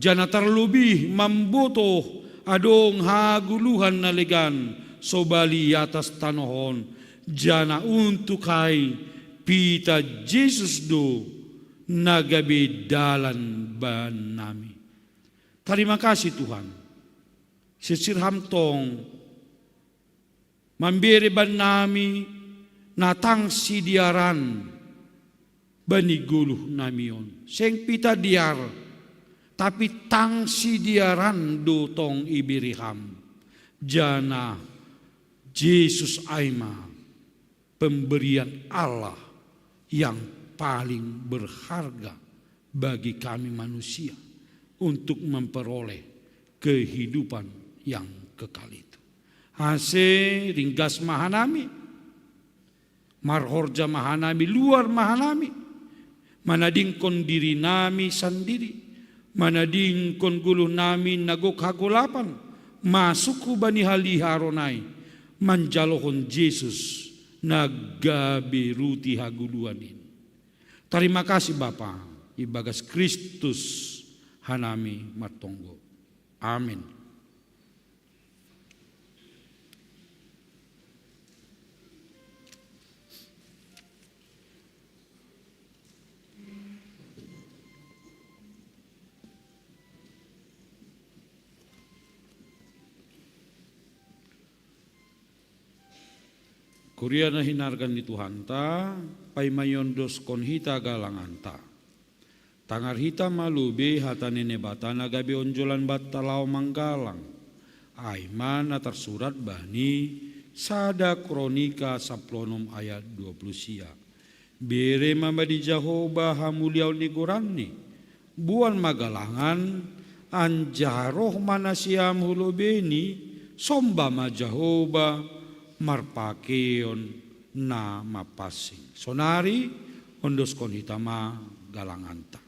janah tarlobih mambotoh adong hagoluhan na legan sobali i atas tanoh on, janah untuk ai pitah Jesus do na gabe dalan bannami. Tarima kasih Tuhan. Sisir Ham tong mambere bannami na tang sidearan bani goluhnami on. Seng pitah dear, tapi tang sidearan do tong ibere Ham. Janah Jesus ai ma pemberian Allah yang paling berharga bagi kami manusia untuk memperoleh kehidupan yang kekal itu. Ase ringgas ma hanami, marhorja ma hanami, luar ma hanami, manadingkon dirinami sandiri, manadingkon goluhnami na gok hagolapan, masuk hubani haliharon ai, manjalohon Jesus na gabe ruti hagoluhan in. Tarima kasih Bapa, ibagas Kristus hanami martonggo. Amin. Kuria na hinargan ni Tuhanta, paima iondoskon hita galanganta. Tangar hita ma lobei hata ni Naibata na gabe onjolan banta laho manggalang. Ai ma na tarsurat bani sada Kronika sampulu onom ayat dua puluh sia. Bere ma bani Jahowa hamuliaon ni goranni, boan ma galangan, anjaha roh ma nasiam hu lobeini, somba ma Jahowa marpakeion na mapansing. Sonari ondoskon hita ma galanganta.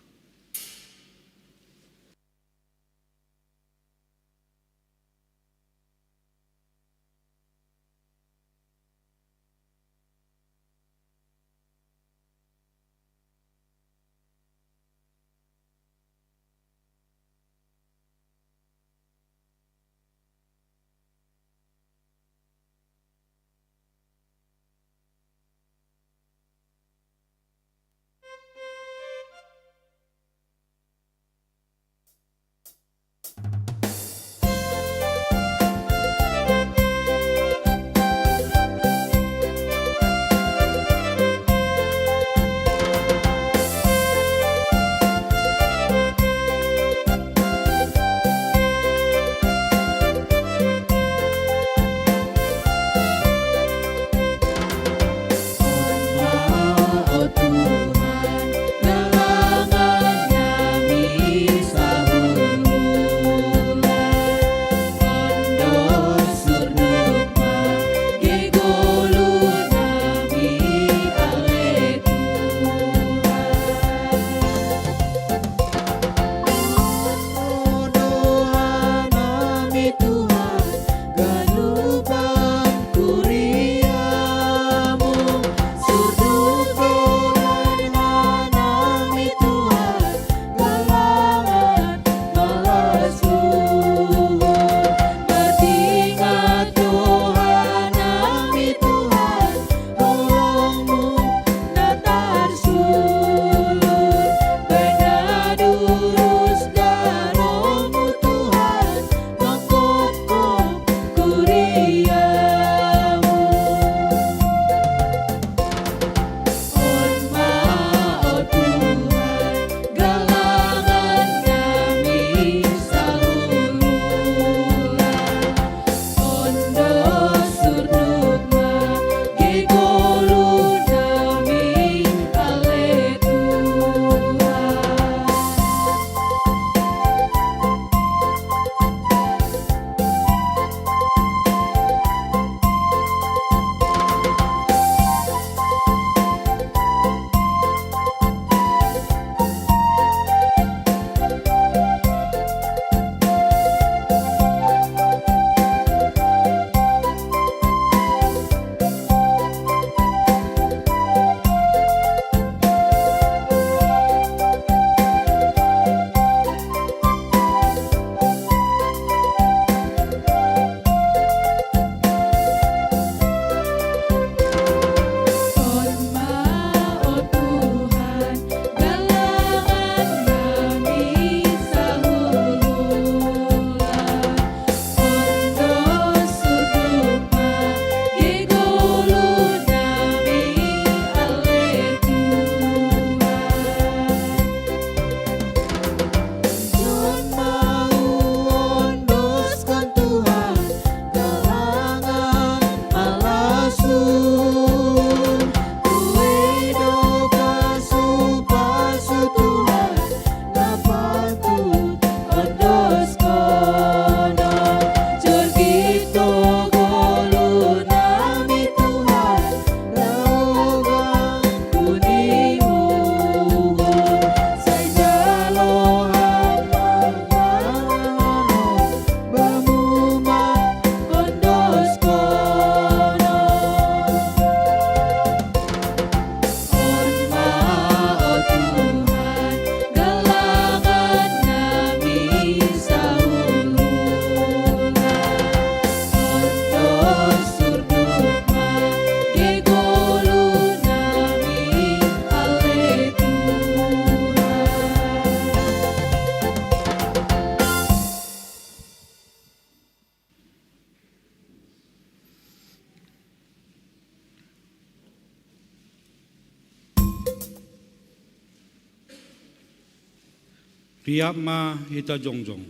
Riap ma hita jongjong.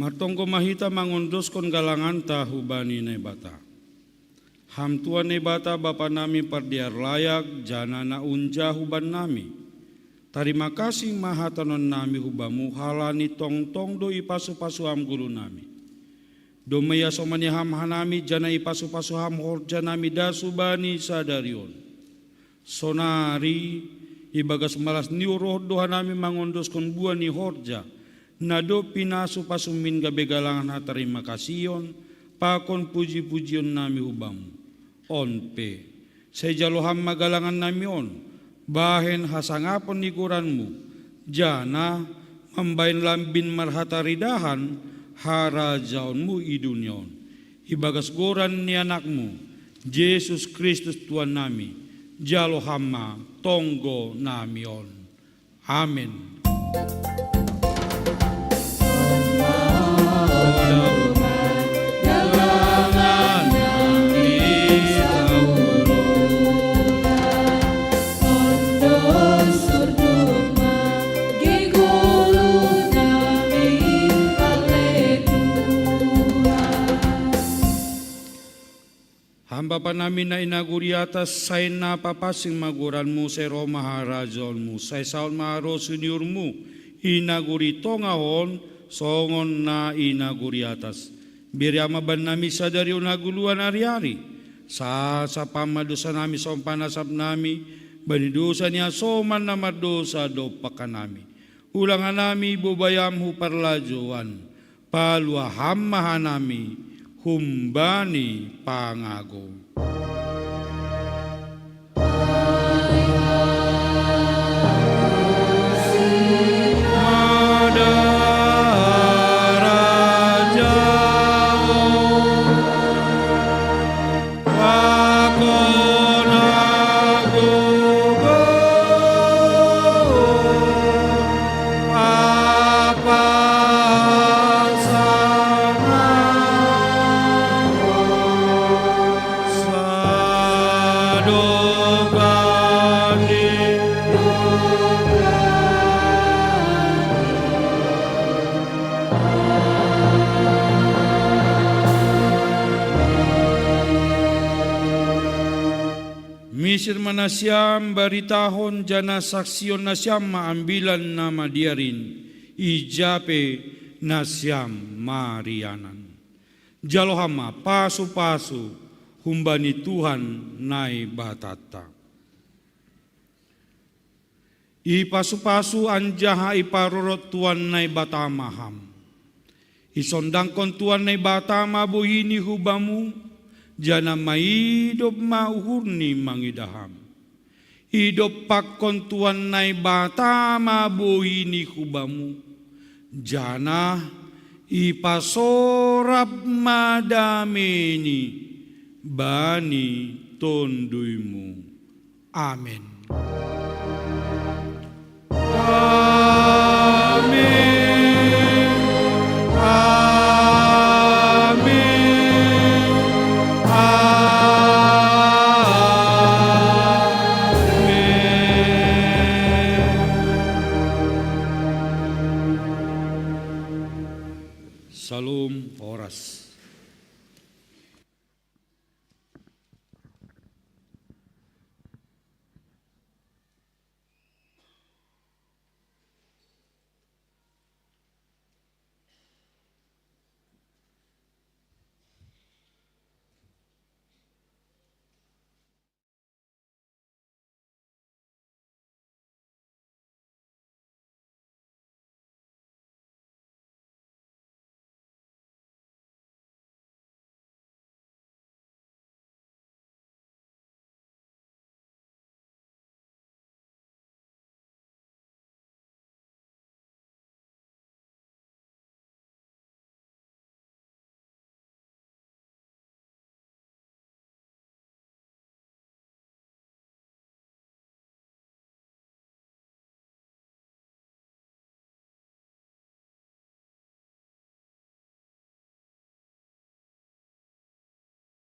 Martonggo ma hita mangondoskon galanganta hubani Naibata. Ham Tuhan Naibata Bapa nami pardear layak, jana na unja hubannami. Tarima kasih ma hatanon nami hubamu halani tongtong do ipasu-pasu ham guru nami. Domma iasomani ham hanami jana ipasu-pasu ham horja nami das hubani sadari on. Sonari, ibagas malas ni uhur do hanami mangondoskon buah ni horja, na dob pinasu-pasumin gabe galangan hatarima kasihion, pakon puji-pujion nami hubamu. On pe, sai jalo ham ma galangan nami on, bahen hasangapon ni goranmu, jana mambahen lambin marhataridahan harajaonmu i dunia on. Ibagas goran ni anakmu, Jesus Kristus Tuhan nami, jalo ham ma tonggo nami on. Amen. Ham Bapa nami na i nagori atas, sai na papansing ma goranmu, sai ro ma harajaonmu, sai saut ma harosuh ni uhurmu i nagori tongah on, songon na i nagori atas. Bere ma bannami sadari on hagoluhan ari-ari. Sasap ma dosanami songon panasapnami bani dosa ni hasoman na mardosa dompak hanami. Ulang hanami bobai ham hu parlajouan, palua ham ma hanami humbani pangago. Misir ma nasiam, baritahon jana saksihon nasiam ma Ambilan Namadear in, ija pe nasiam marianan. Jalo ham ma pasu-pasu humbani Tuhan Naibatanta. Ipasu-pasu anjaha iparorot Tuhan Naibata ma ham. Isondangkon Tuhan Naibata ma bohini hubamu, jana maidop ma uhurni mangidah ham. Idompakkon Tuhan Naibata ma bohini hubamu, jana ipasorap ma dameni bani tonduymu. Amen. Amen.